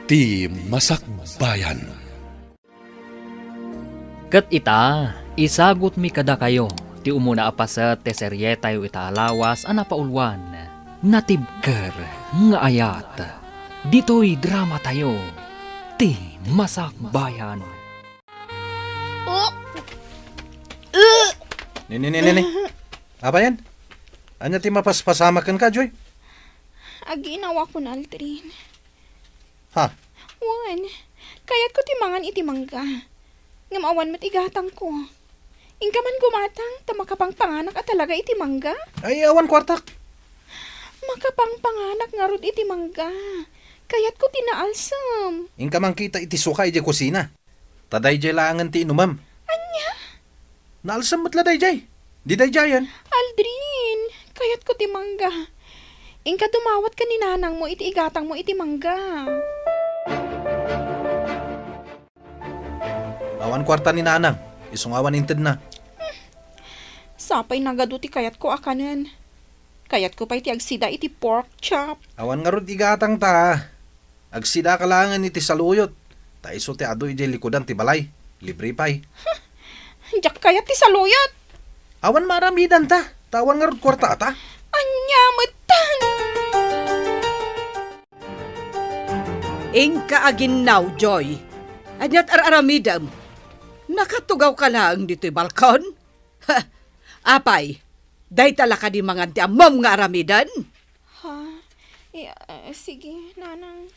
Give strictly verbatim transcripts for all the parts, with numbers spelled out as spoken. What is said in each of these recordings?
Ti Masakbayan. Ket ita, isagutmi kadakayo ti umuna a paset ti serietayo ita a lawas a napauluan, Natibker nga Ayat. Ditoy dramatayo, Ti Masakbayan. Oh! Uh! Ni, ni, ni, ni, ni. Apayen? Ania ti mapaspasamak kenka, Joy? Aginawakon, Aldrin. Ha? Wen, kayatko ti mangan iti mangga. Ngem awan met igatangko. Inka man gumatang, ta makapangpanganak a talaga iti mangga. Ay, awan kuartak. Makapangpanganak ngarud iti mangga. Kayatko ti naalsem. Inka mangkita iti suka idiay kusina. Ta daydiay laengen ti inumem. Ania? Naalsem met la daydiay. Di daydiayen. Aldrin, kayatko ti mangga. Inka dumawat ken ni nanangmo iti igatangmo iti mangga. Awan kuarta ni nanang. Isu nga awan intedna. Sapay nagadu ti kayatko a kanen. Kayatko pay ti agsida iti pork chop. Awan ngarud igatang ta. Agsidaka laengen iti saluyot, ta isu ti adu idiay likudan ti balay. Libre pay. Diak kayat ti saluyot. Awan maaramidanta, ta awan ngarud kuartata. Ania metten? Inka aginnaw, Joy. Aniat ar-aramidem? Nakatugawka laeng ditoy balkon? Ha, apay, dayta la kadi mangan ti ammom nga aramiden? Ha? Eh, ah, sige, nanang.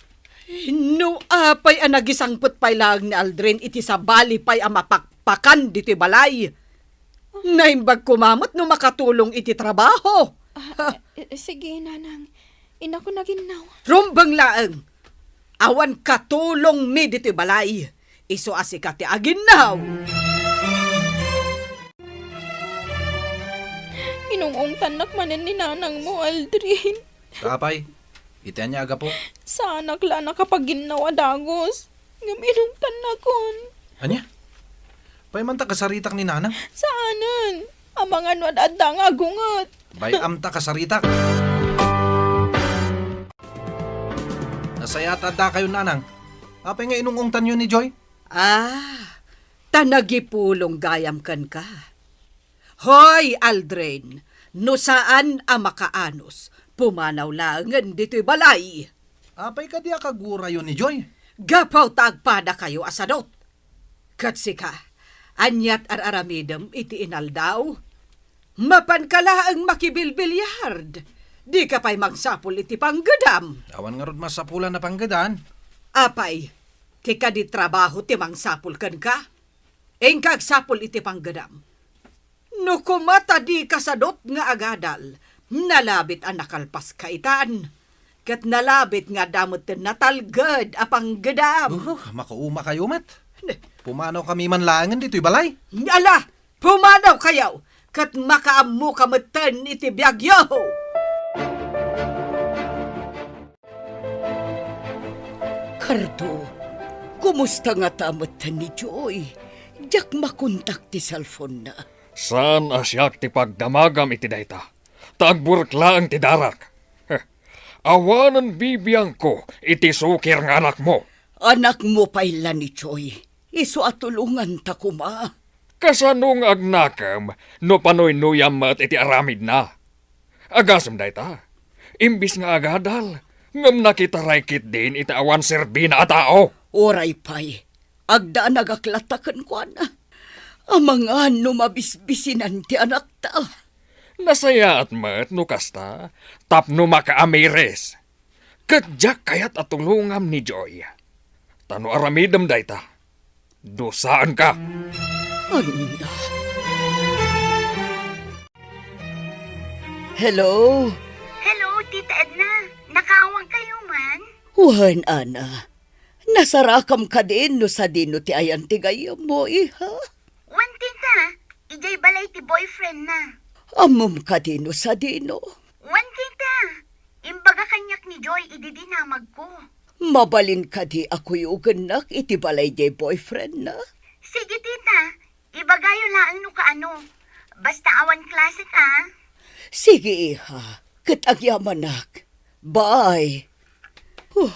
No apay a nagisangpet pay laeng ni Aldrin iti sabali pay a mapakpakan ditoy balay. Naimbag koma met no makatulong iti trabaho. Ah, eh, sige, nanang. Inako naginnaw. Rumbeng laeng. Awan katulongmi ditoy balay. Isu a sika ti aginnaw. Inung-ungtannak manen ni nanangmo, Aldrin. Apay, iti ania a gapu? Saanak la a nakapaginnaw a dagus. Ngem inungtannakon. Ania? Apay man ta kasaritak ni nanang? Saanen. Amangan no ad-adda nga agunget. Bay-am ta kasaritak. Nasayaat a addakayo, nanang. Apay nga inung-ungtanyo ni Joy? Ah, ta nagipulong gayam kenka. Hoy, Aldrin, no saan a makaanus, pumanaw laengen ditoy balay. Apay kadi a kagurayo ni Joy? Gapu ta agpadakayo a sadut. Ket sika, aniat ar-aramidem iti inaldaw? Mapanka laeng makibilbiliard. Dika pay mangsapul iti panggedam. Awan ngarud masapulan a panggedan. Apay, ti kadi trabaho ti mangsapul kenka? Inka agsapul iti panggedam. No koma ta dika sadut nga agadal, nalabit a nakalpaska itan. Ket nalabit nga adda metten natalged a panggedam. Uh, makaumakayo met. Ne. Pumanawkami man laengen ditoy balay. Ala, pumanawkayo, ket makaammoka metten iti biagyo. Cardo, kumusta ngata metten ni Joy? Diak makontak ti cellphone-na. Saan a siak ti pagdamagam iti dayta, ta agburek laeng ti darak. Heh, awanen bibiangko iti sukir nga anakmo. Anakmo pay la ni Joy. Isu a tulonganta koma. Kasano nga agnakem no panuynuyam met iti aramidna? Agasem dayta, imbis nga agadal, ngem nakitaray ketdin iti awan serbina a tao. Uray pay, agdanagak latta kenkuana. Amangan no mabisbisinan ti anakta. Nasayaat met no kasta, tapno makaamiris. Ket diak kayat a tulongam ni Joy. Ta no aramidem dayta, dusaenka. Ania? Hello? Hello, Tita Edna. Nakaawangkayo man? Wen, Ana. Nasarakam kadin no sadino ti ayan ti gayyemmo, iha? Wen, Tita. Idiay balay ti boyfriend-na. Ammom kadin no sadino? Wen, Tita. Imbaga kaniak ni Joy idi dinamagko. Mabalin kadi a kuyogennak iti balay diay boyfriend-na? Sige, Tita. Ibagayo laeng no kaano. Basta awan klase ka. Sige, iha. Ket agyamanak. Bye. Huh.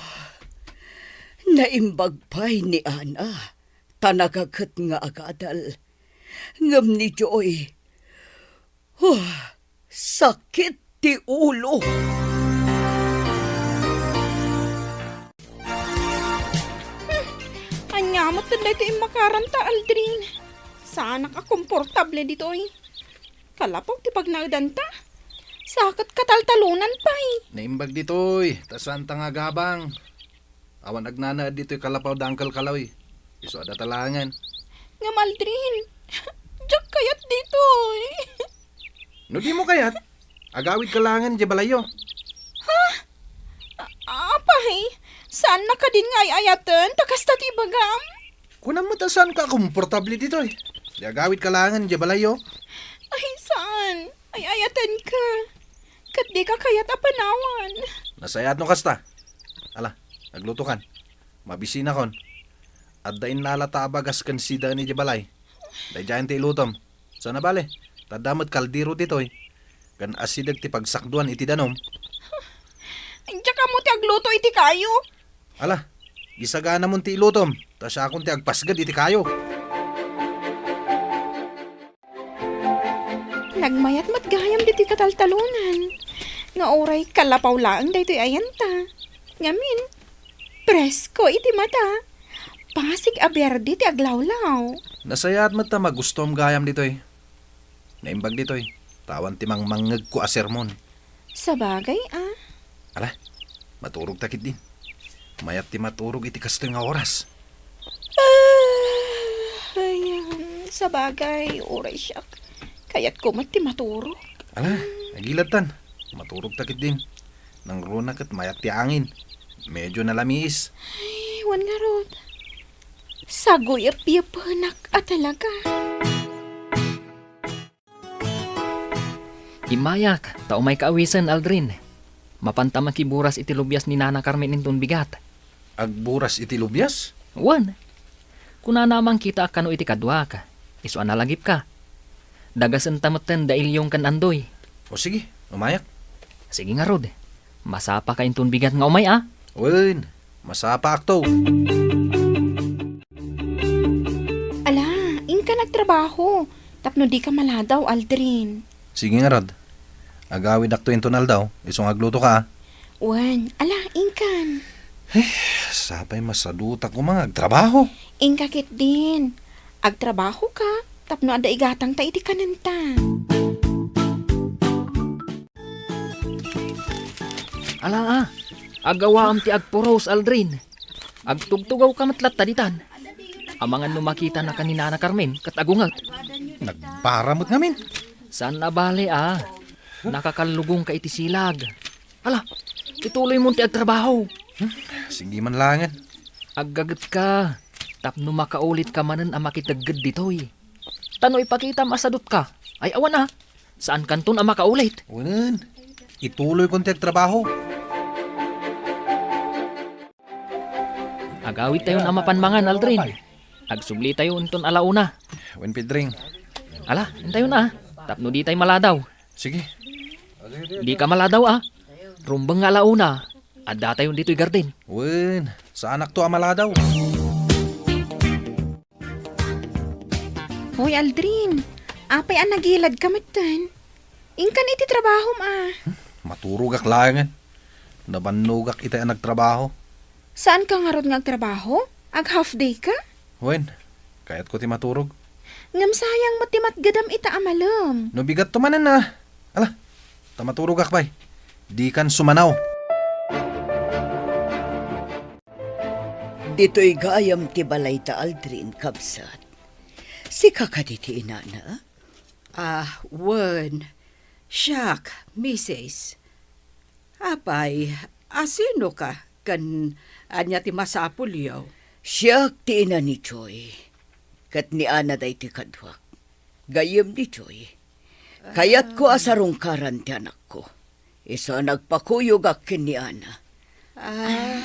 Naimbag pay ni Ana, ta nagaket nga agadal. Ngem ni Joy, huh, sakit ti ulo. Hmm, ania met daytoy immakaranta, Aldrin? Saanak a komportable ditoy. Kalapaw ti pagnaedanta. Sa ket kataltalonan pay. Naimbag ditoy, ta saanta nga agabang. Awan agnanaed ditoy kalapaw da Uncle Kaloy. Isu a data laengen. Ngem Aldrin, diak kayat ditoy. No dimo kayat, agawidka laengen idiay balayyo. Ha? A-, apay, saan na kadin nga ay-ayaten ta kasta ti ibagam? Kunam met a saanka a komportable ditoy. Di agawidka laengen idiay balayyo. Ay, saan? Ay-ayatenka. Ket dika kayat a panawan. Nasayaat no kasta. Ala, aglutokan. Mabisinakon. Adda innalata a bagas ken sidaen idiay balay. Daydiayen ti ilutom. Saan a bale, ta adda met kaldero ditoy. Ken asideg ti pagsakduan iti danum. Diak ammo ti agluto iti kayo. Ala, isaganamon ti ilutom, ta siakon ti agpasged iti kayo. Nagmayat met gayam ditoy kataltalonan, nga uray kalapaw laeng daytoy ayanta. Ngamin, presko iti mata. Pasig a berde ti aglawlaw. Nasayaat met ta magustuam gayam ditoy. Naimbag ditoy, ta awan ti mangmangngegko a sermon. Sabagay, a. Ala, maturog ta ketdin. Mayat ti maturog iti kastoy nga oras. Ah, ay, um, sabagay, uray siak. Kayatko met ti maturog. Ala, agilad tan. Maturog ta ketdin. Nangruna ket mayat ti angin. Medyo nalamiis. Ay, wen ngarud. Saguyep-yepenak a talaga. Immayak, ta umayka awisen, Aldrin. Mapanta makiburas iti lubias ni Nana Carmen inton bigat. Agburas iti lubias? Wen. Kunana a mangkitaak kano iti kaduak. Isu a nalagipka. Dagasenta metten da Ilyong ken Andoy. O sige, umayak. Sige ngarud. Masapaka inton bigat nga umay, a? Wen, masapaakto. Ala, inka nagtrabaho. Tapno dika maladaw, Aldrin. Sige ngarud. Agawidakto inton aldaw, isu nga aglutoka, a? Wen, ala, inkan. Eh, sapay masadutak koma nga agtrabaho. Inka ketdin. Agtrabahoka, tapno adda igatangta iti kanenta. Ala, a, agawaam ti agpuros, Aldrin. Agtugtugawka met latta ditan. Amangan no makitanaka ni Nana Carmen ket agunget. Nagbara met ngamin. Saan a bale, a. Nakakallugongka iti silag. Ala, ituloymon ti agtrabaho. Hmm, sige man laengen. Aggagetka, tapno makaulitka manen a makitegged ditoy. Ta no ipakitam a sadutka, ay awan a, saankanton a makaulit. Wen, ituloykon ti agtrabaho. Agawidtayon a mapan mangan, Aldrin. Agsublitayo inton alauna. Wen, Pedring. Ala, intayon a, tapno ditay maladaw. Sige. Dika maladaw, a. Rumbeng nga alauna, addatayon ditoy garden. Wen, saanakto a maladaw. Hoy, Aldrin, apay a nagiladka metten? Inkan iti trabahom, a. Hmm, maturogak laengen. Nabannogak itay a nagtrabaho. Saanka ngarud nga agtrabaho? Ag-half day ka? Wen, kayatko ti maturog. Ngem sayang met ti matgedam ita a malem. No bigatto manen, a. Ala, ta maturogak pay. Dikan sumanaw. Ditoy gayam ti balay da Aldrin, kabsat. Sika kadi ti inana? Ah, wen. Siak, misis. Apay, asinoka ken ania ti masapulyo? Siak ti ina ni Joy, ket ni Ana daytoy kaduak. Gayyem ni Joy, kayatko a sarungkaran ti anakko. Isu a nagpakuyogak ken ni Ana. Ay,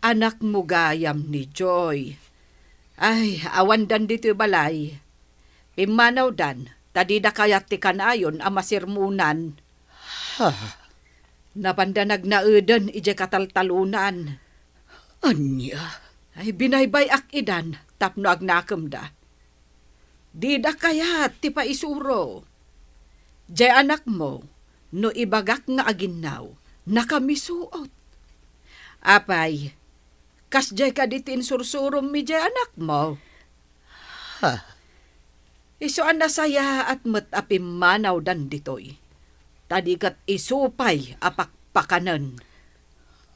anakmo gayam ni Joy. Ay, awandan ditoy balay. Pimmanawdan, ta dida kayat ti kanayon a masermonan. Ha? Napanda nagnaeden idiay kataltalonan. Ania? Ay, binaybay-ak idan tapno agnakemda. Dida kayat ti paisuro. Diay anakmo, no ibagak nga aginnaw, nakamisuot. Apay, kasdiay kadi ti insursurommi diay anakmo? Ha? Isu a nasayaat met a pimmanawdan ditoy. Ta di ket isu pay a pakpakanen.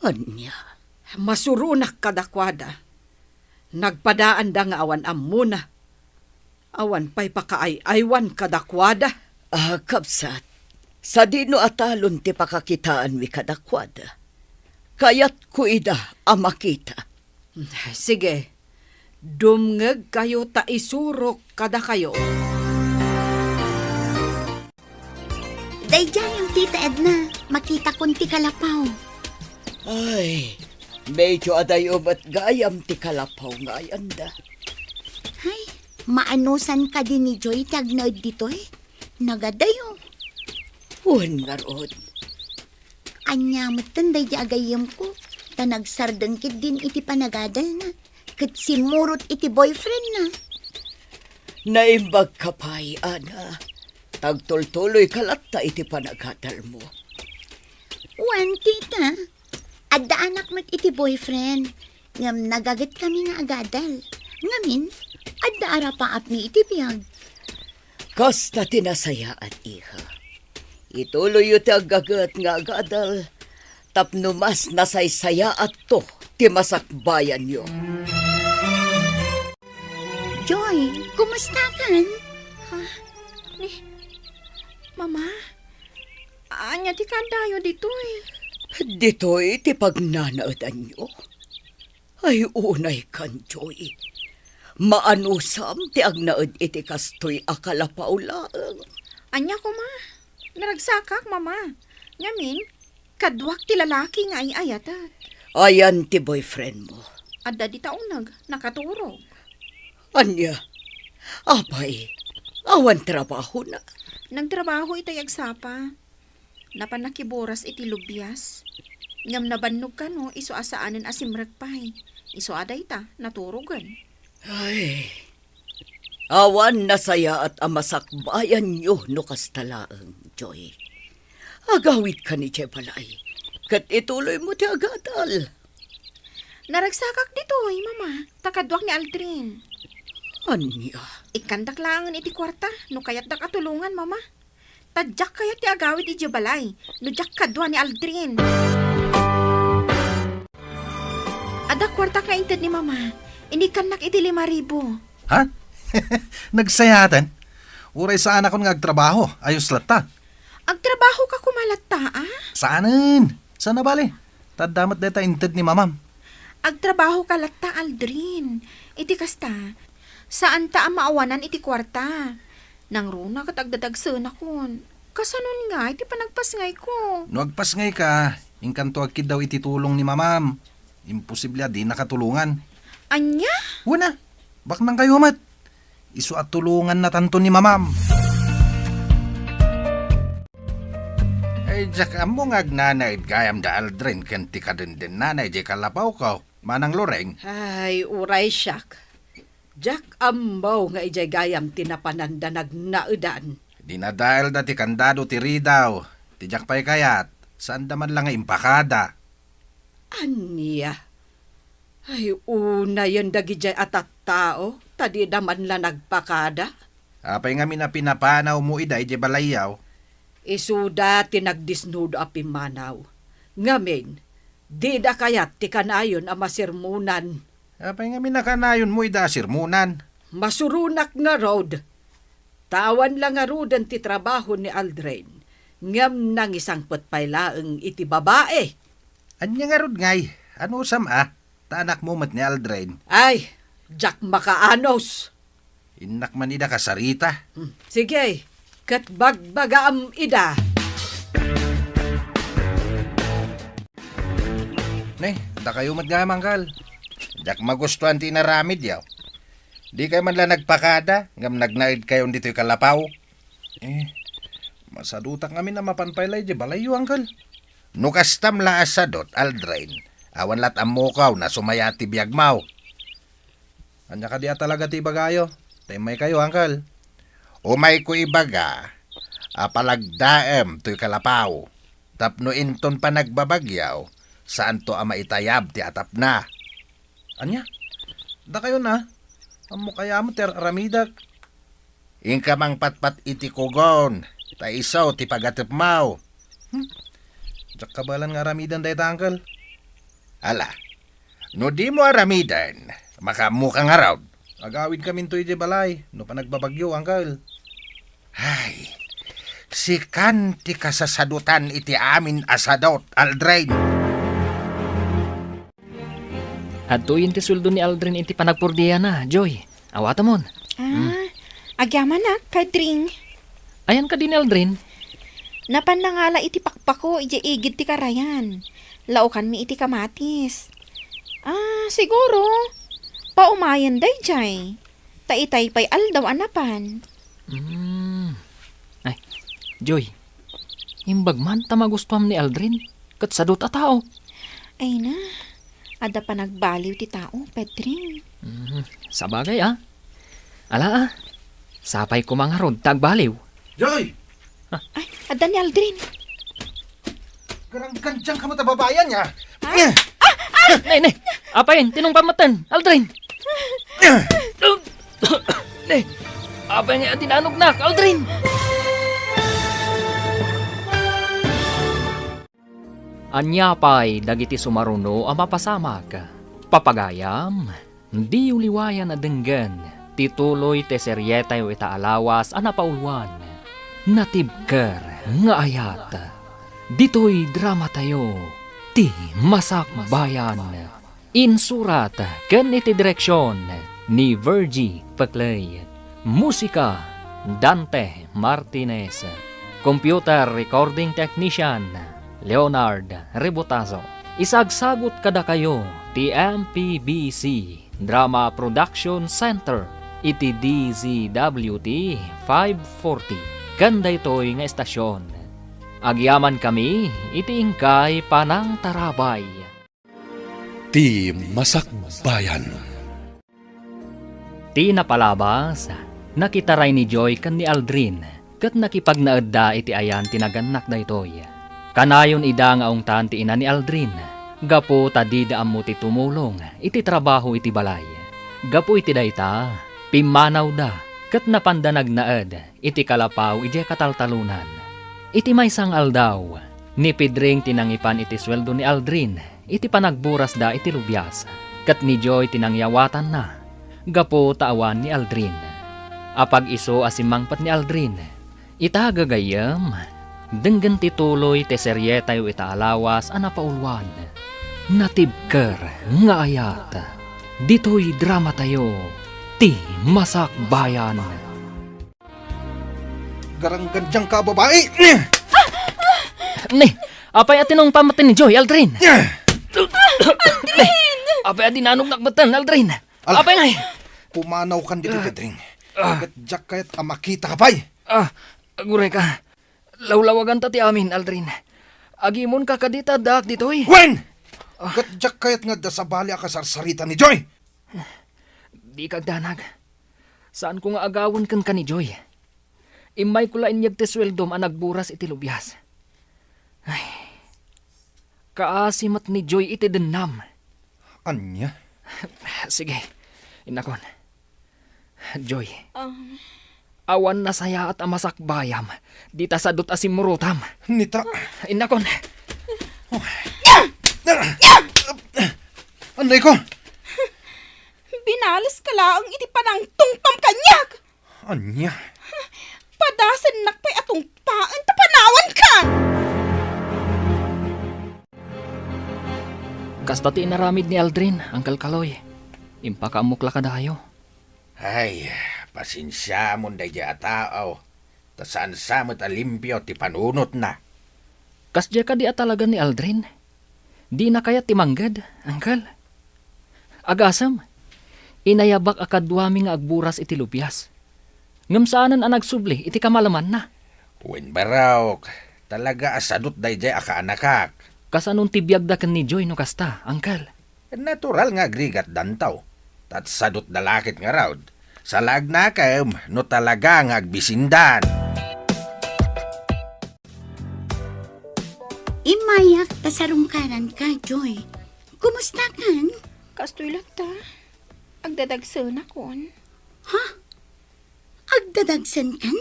Ania? Masuronak kadakuada. Nagpadaanda nga awan ammona. Awan pay pakaay-aywan kadakuada. Ah, kabsat, sadino a talon ti pakakitaanmi kadakuada? Kayatko ida a makita. Sige, dumngegkayo ta isurok kadakayo. Daydiay, Tita Edna, makitakon ti kalapaw. Ay, medyo adayo met gayam ti kalapaw nga ayanda. Ay, maanusan kadi ni Joy ti agnaed ditoy? Nagadayo. Wen ngarud. Ania metten daydi a gayyemko, ta nagsardeng ketdin iti panagadalna, ket simmurot iti boyfriendna. Naimbagka pay, Ana. Tagtultuloyka latta iti panagadalmo. Wen, tita. Adda anak met iti boyfriend, ngem nagagetkami nga agadal. Ngamin, adda arapaapmi iti biag. Kasta ti nasayaat, iha. Ituloyyo ti aggaget nga agadal tapno mas nasaysayaatto ti masakbayanyo. Joy, kumustakan? Ha? Ni, Mama? Ania ti kaadayo ditoy? Ditoy ti pagnanaedanyo? Ay, unaykan, Joy. Maanusam ti agnaed iti kastoy a kalapaw laeng. Ania koma? Naragsakak, Mama. Ngamin, kaduak ti lalaki nga ay-ayatek. Ayan ti boyfriendmo? Adda dita uneg, nakaturog. Ania? Apay, awan trabahona? Nagtrabaho itay agsapa. Napan nakiburas iti lubias. Ngem nabannog kano isu a saanen a simrek pay. Isu a dayta, naturogen. Ay, awan nasayaat a masakbayanyo no kasta laeng, Joy. Agawidka idiay balay, ket ituloymo ti agadal. Naragsakak ditoy, Mama, ta kaduak ni Aldrin. Ania? Ikkandak laengen iti kuarta no kayatdak a tulongan, Mama. Ta diak kayat ti agawid idiay balay no diak kadua ni Aldrin. Adda kuarta nga inted ni Mama. Inikkannak iti lima ribu. Ha? Nagsayaatan? Uray saanakon nga agtrabaho, ayos latta. Agtrabaho ka koma latta, a? Saanen? Saan a bale? Ta adda met dayta inted ni Mamam. Agtrabaho ka latta, Aldrin. Iti kasta, saanta a maawanan iti kuarta. Nangruna ket agdadagsenakon. Kasanon ngay ti panagpasngayko? No agpasngayka, inkanto agkiddaw iti tulong ni Mamam. Imposible a dinaka tulongan. Ania? Wen a, baknangkayo met. Isu a tulongannatanto ni Mamam. Ay, diak ammo nga agnanaed gayam da Aldrin ken ti kadendennana idiay kalapawko, Manang Loreng. Ay, uray siak. Diak ammo nga idiay gayam ti napananda nagnaedan. Dinadaelda ti kandado ti ridaw. Ti diak pay kayat, saanda man la nga impakada. Ania? Ay, unayen dagidiay a tattao, ta dida man la nagpakada. Apay ngamin a pinapanawmo ida idiay balayyo? Isuda ti nagdisnudo a pimmanaw. Ngamin, dida kayat ti kanayon a masermonan. Apay ngamin a kanayonmo ida a sermonan? Masuronak ngarud. Ta awan la ngaruden ti trabaho ni Aldrin, ngem nangisangpet pay laeng iti babai. Ania ngarud ngay? Anusam a? Ta anakmo met ni Aldrin. Ay, diak makaanus. Innak man ida kasarita. Hmm, sige, ket bagbagaam ida. Ne, dakayo met gayam, Angkal. Diak magustuan ti inaramidyo. Dikay man la nagpakada, ngem nagnaedkayon ditoy kalapaw. Eh, masadutak ngamin a mapan pay la idiay balayyo, Angkal. No kastam la a sadut, Aldrin, Awan lat ammokaw no sumaya ti biagmo. Ania kadi a talaga ti ibagayo? Ta immaykayo, Uncle. Umayko ibaga a palagdaem toy kalapaw tapno inton panagbabagyo, saanto a maitayab ti atapna. Ania? Dakayo na? Ammok aya met ti ar-aramidek. Inka mangpatpat iti kugon, ta isu ti pagatepmo. Hmm? Diak kabaelan nga aramiden dayta, Uncle. Ala, no dimo aramiden, makaammoka ngarud. Agawidkaminto idiay balay, no panagbabagyo, Uncle. Ay, sikan ti kasasadutan iti amin a sadut, Aldrin. Adtoyen ti sueldo ni Aldrin iti panagpurdiana, Joy. Awatemon. Ah, agyamanak, Pedring. Ayan kadi ni Aldrin? Napan nangala iti pakpako idiay igid ti karayan. Laokanmi iti kamatis. Ah, siguro, paumayen daydiay. Ta itay pay aldaw a napan. Mm. Ay, Joy, imbag man ta magustuam ni Aldrin, ket sadut a tao. Ay na, adda panagbaliw ti tao, Pedring. Mm, sabagay, ah. Ala, ah. Sapay koma ngarud ta agbaliw. Joy! Ay, adda ni Aldrin. Garanggandiangka met a babai ania. Ha? Ne, ne. Apay, tinungpam metten, Aldrin. Ne. Apay nga dinanognak, Aldrin. Ania pay dagiti sumaruno a mapasamak? Papagayam, diyo liwayan a denggen ti tuloy ti serietayo ita a lawas a napauluan, Natibker nga Ayat. Ditoy dramatayo, ti Masakbayan. Insurat ken iti direksion ni Virgie Peclay. Musika, Dante Martinez. Computer recording technician, Leonard Rebotazo. Isagsagut kadakayo ti M P B C Drama Production Center iti D Z W T five forty ken daytoy nga estasion. Agyamankami iti inkay panangtarabay. Ti Masakbayan. Ti napalabas, nakitaray ni Joy ken ni Aldrin, ket nakipagnaedda iti ayan ti nagannak daytoy. Kanayon ida nga ungtan ti ina ni Aldrin, gapu ta dida ammo ti tumulong iti trabaho iti balay. Gapu iti dayta, pimmanawda ket napanda nagnaed iti kalapaw idiay kataltalonan. Iti maysa nga aldaw, ni Pedring ti nangipan iti sueldo ni Aldrin iti panagburasda iti lubias, ket ni Joy ti nangyawatanna gapu ta awan ni Aldrin. Apag-isu a simmangpet ni Aldrin, ita gagayyem, denggen ti tuloy ti serietayo ita a lawas a napauluan, Natibker nga Ayat. Ditoy dramatayo, ti Masakbayan. Garanggandiangka a babai! Ne, apay a tinungpam metten ni Joy, Aldrin? Aldrin! Apay a dinanognak metten, Aldrin? Ala, apay ngay? Pumanawkan ditoy, Pedring. Ah. Ket diak kayat a makitaka pay. Ah, aguray ka. Lawlawaganta ti amin, Aldrin. Agimonka kadi ta addaak ditoy. Wen! Ah. Ket diak kayat nga adda sabali a kasarsarita ni Joy. Dika agdanag. Saanko nga agawen kenka ni Joy. Immayko la inyeg ti sueldom a nagburas iti lubias. Ay, kaasi met ni Joy iti dennam. Ania? Sige, innakon. Joy, um, awan nasayaat a masakbayam dita sadut a simmurotam. Nita. Innakon. Anay ko. Binaleska laeng iti panangtungpam kaniak. Ania? Padasennak pay a tungpaen ta panawankan. Kasta ti inaramid ni Aldrin, Uncle Kaloy. Impakaammok la kadayo. Ay, pasensiamon daydiay a tao, ta saan sa met a limpio ti panunotna. Kasdiay kadi a talaga ni Aldrin? Dina kayat ti mangged, Uncle? Agasem, inayabak a kaduami nga agburas iti lubias. Ngem saanen a nagsubli iti kamalemanna. Wen, barok, talaga a sadut daydiay a kaanakak. Kasanon ti biagda ken ni Joy no kasta, Uncle? Natural nga agrigatdanto. Tatsadotda la ket ngarud. Salagnakem no talaga nga agbisindan. Immayak ta sarungkaranka, Joy. Kumustakan? Kastoy latta. Agdadagsenakon. Ha? Agdadagsenkan?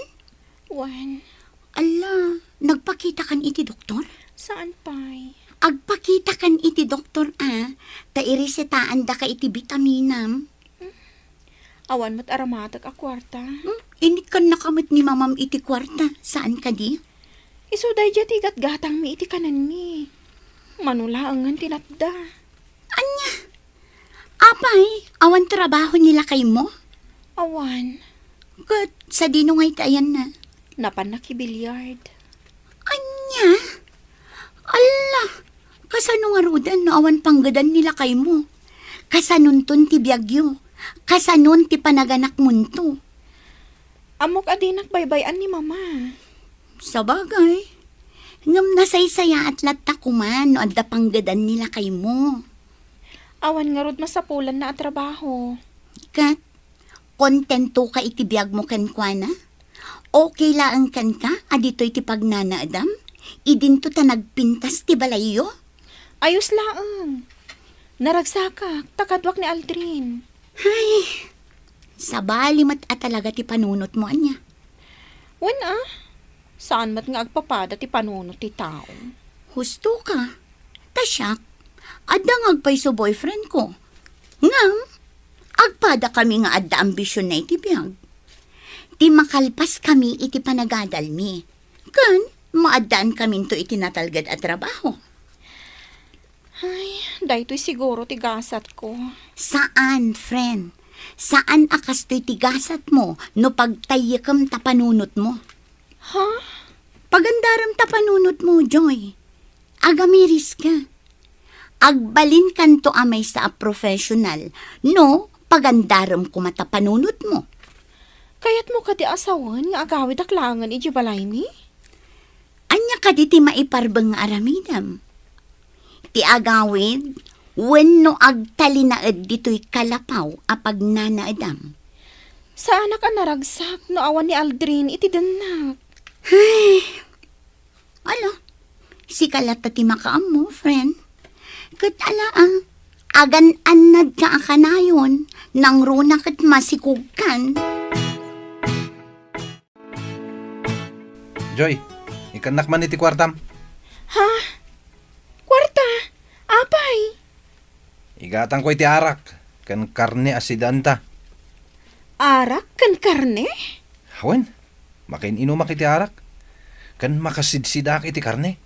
Wen. Alla, nagpakitakan iti doktor? Saan pay? Agpakitakan iti doktor a, ta iresetaandaka iti bitaminam. Awan met aramatek a kuarta. Hmm? Inikkannaka met ni mamam iti kuarta, saan kadi? Isu daydiay ti gatgatangmi iti kanenmi. Mano laengen ti natda. Ania? Apay, awan trabaho ni lakaymo? Awan. Ket sadino ngay ti ayanna? Napan nakibiliard. Ania? Alla, kasano ngaruden no awan panggedan ni lakaymo? Kasanonton ti biagyo? Kasanon ti panaganakmonto? Ammok a dinak baybay-an ni Mama. Sabagay. Ngem nasaysayaat latta koma no adda panggedan ni lakaymo. Awan ngarud masapulanna a trabaho. Ket, kontentoka iti biagmo kenkuana? Okay laeng kenka a ditoy ti pagnanaedam? Idinto ta nagpintas ti balayyo? Ayos laeng. Naragsakak, ta kaduak ni Aldrin. Ay, sabali met a talaga ti panunotmo, ania? Wen a, saan met nga agpapada ti panunot ti tao. Husto ka. Ta siak, adda nga agpayso boyfriend ko. Ngem, agpada kami nga adda ambisionna iti biag. Ti makalpas kami iti panagadalmi. Ken, maaddaan kaminto iti natalged a trabaho. Ay, daytoy siguro ti gasatko. Saan, friend. Saan a kastoy ti gasatmo no pagtayyekem ta panunotmo. Ha? Pagandarem ta panunotmo, Joy. Agamiriska. Agbalinkanto a maysa a professional no pagandarem koma ta panunotmo. Kayatmo kadi a sawen nga agawidak laengen idiay balaymi? Ania kadi ti maiparbeng nga aramidem? Ti agawid wenno agtalinaed ditoy kalapaw a pagnanaedam? Saanak a naragsak no awan ni Aldrin iti dennak. Ay, ala, sika latta ti makaammo, friend. Ket ala, ah, agan-annadka a kanayon, nangruna ket masikogkan. Joy, ikkannak man iti kuartam. Ha? Kuarta? Apay? Igatangko iti arak ken karne a sidaanta. Arak ken karne? Wen, makin-inumak iti arak ken makasidsidaak iti karne.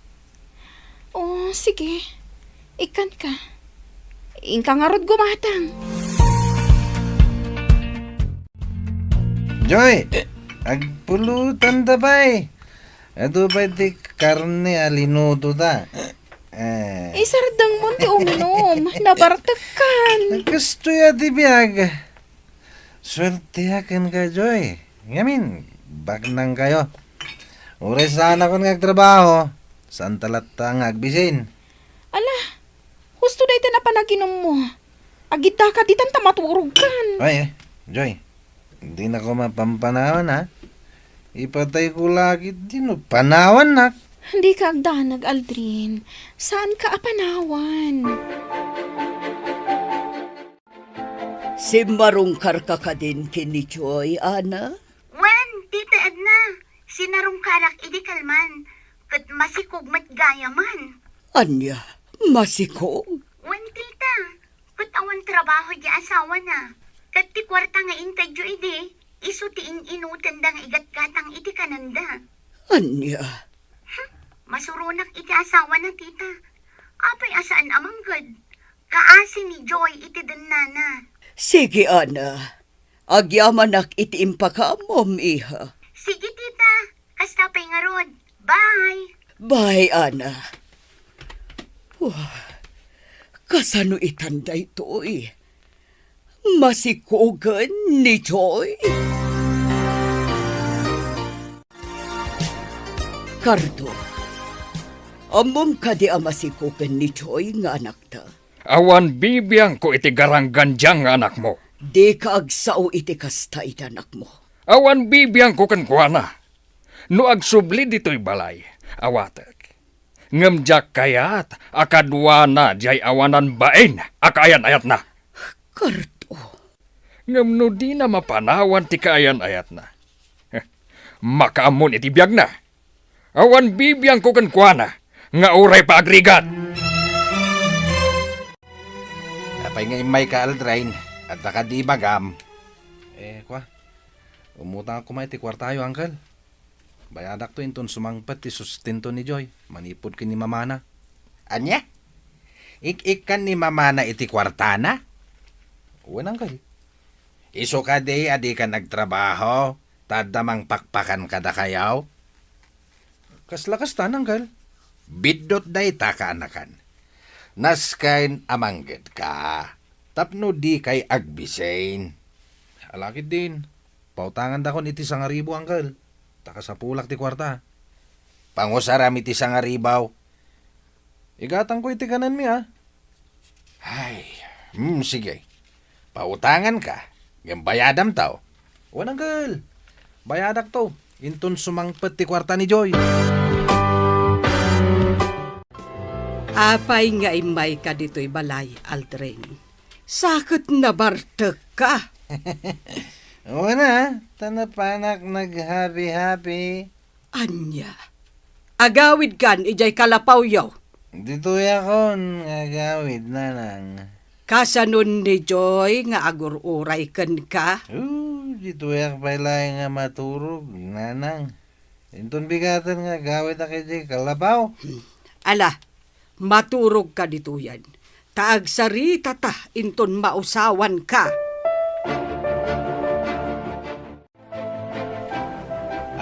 O, sige. Ikkanka. Inka ngarud gumatang. Joy, agpulotanta pay. Adu pay ti karne a linutota. Eh. Isardengmon ti umnom. Nabartekkan. Kastoy a ti biag. Suerteak kenka, Joy. Ngamin, baknangkayo. Uray saanakon nga agtrabaho, saanta latta nga agbisin. Ala, husto dayta napanaginummo. Agiddaka ditan ta maturogkan. Ay, eh, Joy, dinako mapampanawan, ha? Ipatayko la ket dino panawannak. Dika agdanag, Aldrin. Saanka a panawan. Simmarungkarka kadin ken ni Joy, Ana? Wen, Tita Edna, sinarungkarak idi kalman, ket masikog met gayamen. Ania? Masikog? Wen, Tita, ket awan trabaho di asawana. Ket ti kuarta nga intedyo idi, isu ti in-inutenda nga igatgatang iti kanenda. Ania? Hm, masuronak iti asawana, Tita. Apay a saan a mangged? Kaasi ni Joy iti dennana. Sige, Ana. Agyamanak iti impakaammom, iha. Sige, Tita. Kasta pay ngarud. Bye. Bye, Ana. Wah, kasano itan daytoy? Masikogen ni Joy? Kardo, Ammom kadi a masikopen ni Joy nga anakta? Awan bibiangko iti garanggandiang nga anakmo. Dika agsao iti kasta iti anakmo. Awan bibiangko kenkuana. No agsubli ditoy balay, awatek. Ngem diak kayat a kaduana diay awanan bain a kaayan-ayatna. Karto. Ngem no dina mapanawan ti kaayan-ayatna, makaammon iti biagna. Awan bibiangko kenkuana nga uray pa agrigat. Apay nga immayka, Aldrin? Adda kadi ibagam? Eh, kua, umutang koma iti kuartayo, Uncle. Bayadakto inton sumangpet ti sustento ni Joy manipud ken ni mamana. Ania? Ik-ikkan ni mamana iti kuartana? Wen, Uncle. Isu kadi a dikan agtrabaho, ta adda mangpakpakan kadakayo? Kasla kasta, Uncle. Biddut dayta, kaanakan. Nasken a manggedka tapno dikay agbisin. Alakid din. Pautangandakon iti sangaribu, Uncle. Ta kasapulak ti kuarta. Pangusaram iti sangaribu. Igatangko iti kanenmi, a. Ay, hmm, sige. Pautanganka, ngem bayadamto. Wen, Uncle. Bayadakto inton sumangpet ti kuarta ni Joy. Apay nga immayka ditoy balay, Aldrin? Sa ket nabartekka. Wen a, ta napanak naghabi-habi. Ania? Agawidkan idiay kalapawyo? Ditoyakon nga agawid, nanang. Kasanon ni Joy nga agur-uray kenka? Oh, ditoyak pay laeng nga maturog, nanang. Inton bigaten nga agawidak idiay kalapaw. Hmm. Ala, maturogka ditoyen. Ta agsaritata inton mausawanka.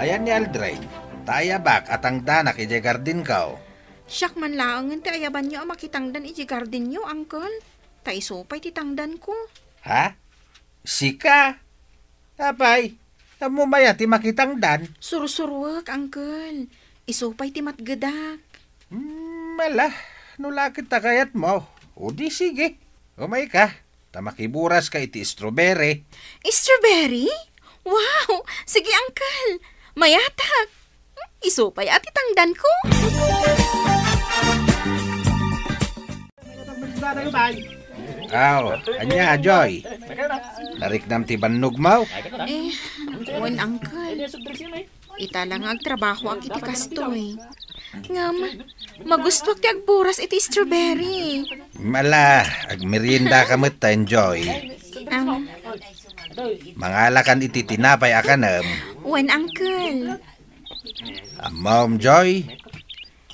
Ayan ni Aldrin, ta ayabak a tangdanak idiay gardinko. Siak man laengen ti ayabanyo a makitangdan idiay gardinyo, Uncle. Ta isu pay ti tangdanko. Ha? Sika? Apay, ammom aya ti makitangdan? Sursuruek, Uncle. Isu pay ti matgedak. Hmm, ala, no la ket ta kayatmo, o di sige. Umayka. Ta makiburaska iti strawberry. Strawberry? Wow! Sige, Uncle. Mayatak. Isu pay a ti tangdanko. Aw, ania, Joy? Nariknam ti bannogmo? Eh, wen, Uncle. Ita la nga agtrabahoak iti kastoy. Ngem, magustuak ti agburas iti strawberry. Ala, agmeriendaka met ta, Joy. Am. Mangalakan iti tinapay a kanem. Wen, Uncle. Ammom, Joy,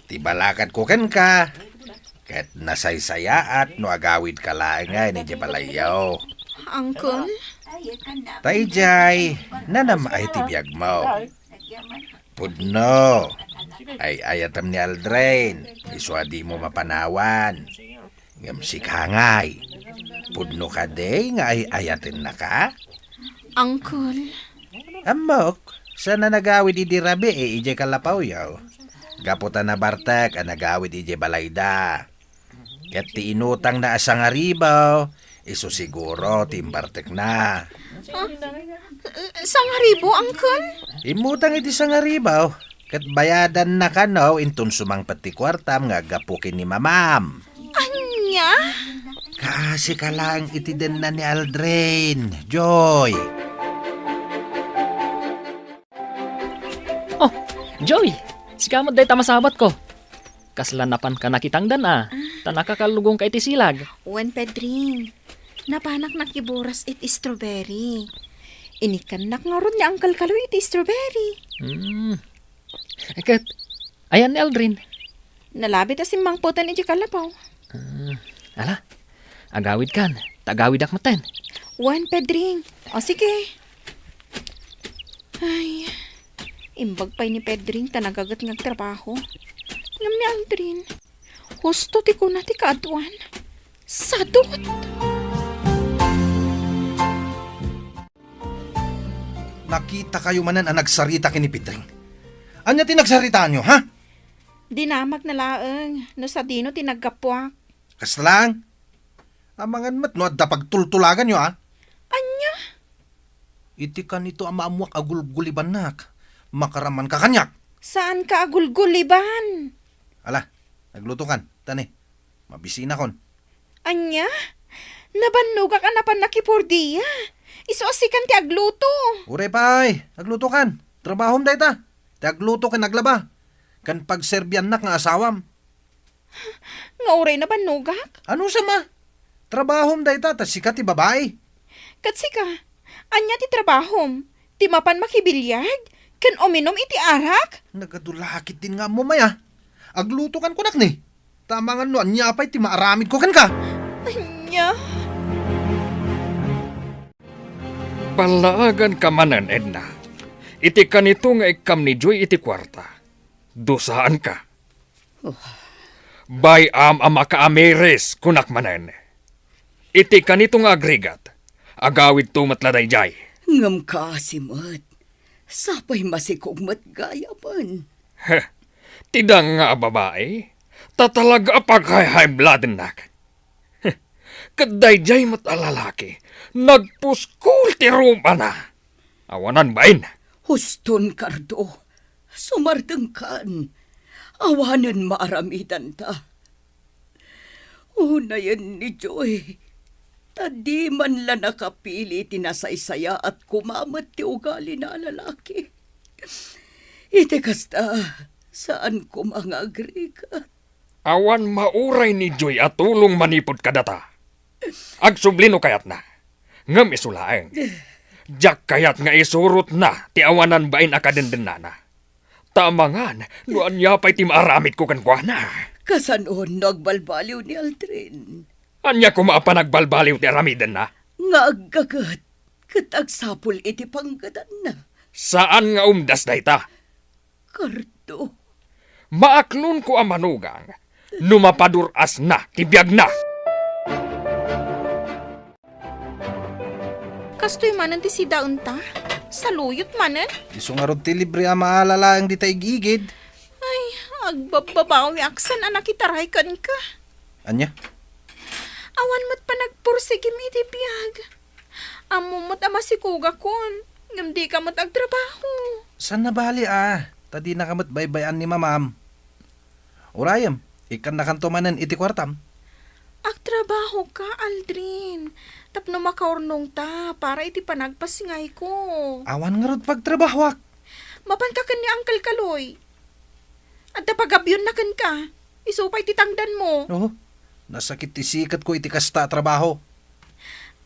ti balakadko kenka, ket nasaysayaat no agawidka laengen idiay balayyo. Uncle? Ta idiay, nanam-ay ti biagmo. Pudno, ay-ayatem ni Aldrin, isu a dimo mapanawan. Ngem sika ngay, pudno kadi nga ay-ayatennaka? Uncle. Ammok, saan a nagawid idi rabii idiay kalapawyo. Gapu ta nabartek a nagawid idiay balayda. Ket ti inutangna a sangaribu, isu siguro ti imbartekna. Ah, sangaribu, Uncle? Immutang iti sangaribu, ket bayadanna kano inton sumangpet ti kuartam nga aggapu ken ni mamam. Ania? Kaasika laeng iti denna ni Aldrin, Joy. Oh, Joy! Sika met dayta masabatko. Kasla napanka nakitangdan a, ta nakakallugonka iti silag. Wen, Pedring. Napanak nakiburas iti strawberry. Inikkannak ngarud ni Uncle Kaloy iti strawberry. Hmm. Ket, ayan ni Aldrin? Nalabit a simmangpeten iti kalapaw. Ah, ala, agawidkan, ta agawidak metten. Wen, Pedring. O, sige. Ay, imbag pay ni Pedring ta nagaget nga agtrabaho. Ngem ni Aldrin, husto ti kuna ti kaaduan. Sadot! Nakitakayo manen a nagsarita ken ni Pedring. Ania ti nagsaritaanyo, ha? Dinamagna laeng no sadino ti naggapuak. Kasta laeng. Amangan met no adda pagtultulaganyo, a? Ania? Iti kanito a maammoak a gulgulibannak, makaramanka kaniak. Saanka a gulguliban? Ala, aglutokan, ta ne, mabisinakon. Ania? Nabannogak a napan nakipordia. Isu a sikan ti agluto. Uray pay, aglutokan. Trabahom dayta. Ti agluto ken aglaba. Ken pagserbiannak nga asawam. Nga uray nabannogak? Ano sama? Trabahom dayta, ta sika ti babai. Ket sika, ania ti trabahom? Ti mapan makibiliag? Ken uminum iti arak? Nagadu la ketdin nga ammom aya. Aglutokan kunak ni. Ta amangan no ania pay ti maaramidko kenka. Ania? Ballaaganka manen, Edna. Iti kanito nga ikkam ni Joy iti kuarta. Dusaanka. Oh. Bay-am a makaamiris, kunak manen. Iti kanito nga agrigat, agawidto met la daydiay. Ngem kaasi met, sapay masikog met gayamen. Heh, ti danga a babai, ta talaga a paghayhaybladennak. Heh, ket daydiay met a lalaki, nagpuskol ti rumana. Awanan bain. Huston, Cardo. Sumardengkan. Awanen maaramidanta. Unayen ni Joy, ta di man la nakapili ti nasaysayaat koma met ti ugalina a lalaki. Iti kasta, saan koma nga agrigat. Awan mauray ni Joy a tulong manipud kadata. Agsubli no kayatna. Ngem isu laeng, diak kayat nga isurotna ti awanan bain a kadendennana. Ta amangan no ania pay ti maaramidko kenkuana. Kasano no agbalbaliw ni Aldrin? Ania koma a panagbalbaliw ti aramidenna? Nga aggaget ket agsapul iti panggedanna. Saan nga umdas dayta. Cardo. Maaklonko a manugang no mapadur-asna ti biagna. Kastoy manen ti sidaenta? Saluyot manen? Isu ngarud ti libre a maala laeng dita igigid. Ay, agbabbabawiak saan a nakitaray kenka. Ania? Awan met panagpursigim iti biag. Ammom met a masikogakon, ngem dika met agtrabaho. Saan a bali a, ta dinaka met baybay-an ni mamam. Urayem, ikkannakanto manen iti kuartam. Agtrabahoka, Aldrin, tapno makaurnongta para iti panagpasngayko. Awan ngarud pagtrabahoak. Mapanka ken ni Uncle Kaloy. Adda pagabionna kenka. Isu pay ti tangdanmo. Oh, nasakit ti siketko iti kasta a trabaho.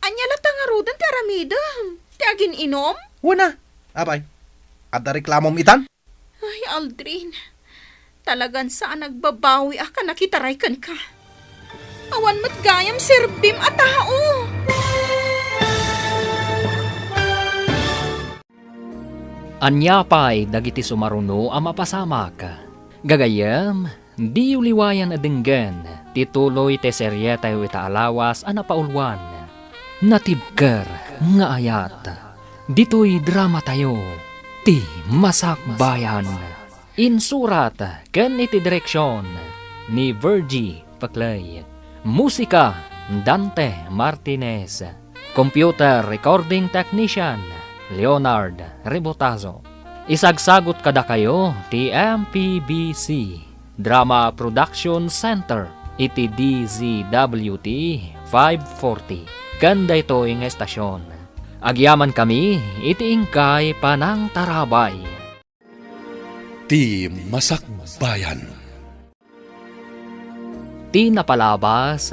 Ania latta ngaruden ti aramidem? Ti agin-inom? Wen a. Apay, adda reklamom itan? Ay, Aldrin. Talagan saan a nagbabawiak a nakitaray kenka. Awan met gayam serbim a tao. Ania pay dagiti sumaruno a mapasamak? Gagayyem, diyo liwayan a denggen ti tuloy ti serietayo ita a lawas a napauluan, Natibker nga Ayat. Ditoy dramatayo, Ti Masakbayan. Insurat ken iti direksion ni Virgie Paclay. Musika, Dante Martinez. Computer recording technician, Leonard Rebotazo. Isagsagut kadakayo ti M P B C Drama Production Center iti D Z W T five forty. Ken daytoy nga estasion, agyamankami iti inkay panangtarabay. Ti Masakbayan. Ti napalabas,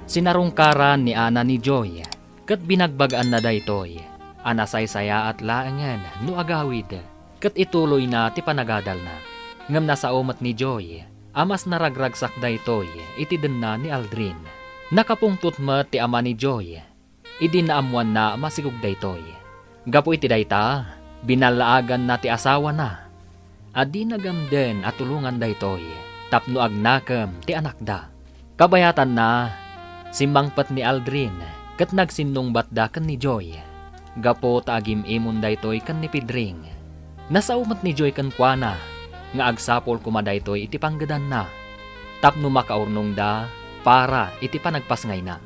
sinarungkaran ni Ana ni Joy, ket binagbag-anna daytoy a nasaysayaat laengen no agawid, ket ituloyna ti panagadalna. Ngem nasao met ni Joy a mas naragragsak daytoy iti denna ni Aldrin. Nakapungtot met ti ama ni Joy idi naammoanna a masikog daytoy. Gapu iti dayta, binallaaganna ti asawana a di nagamden a tulongan daytoy tapno agnakem ti anakda. Kabayatanna, simmangpet ni Aldrin ket nagsinnungbatda ken ni Joy gapu ta agim-imon daytoy ken ni Pedring. Nasao met ni Joy kenkuana nga agsapul koma daytoy iti panggedanna tapno makaurnongda para iti panagpasngayna.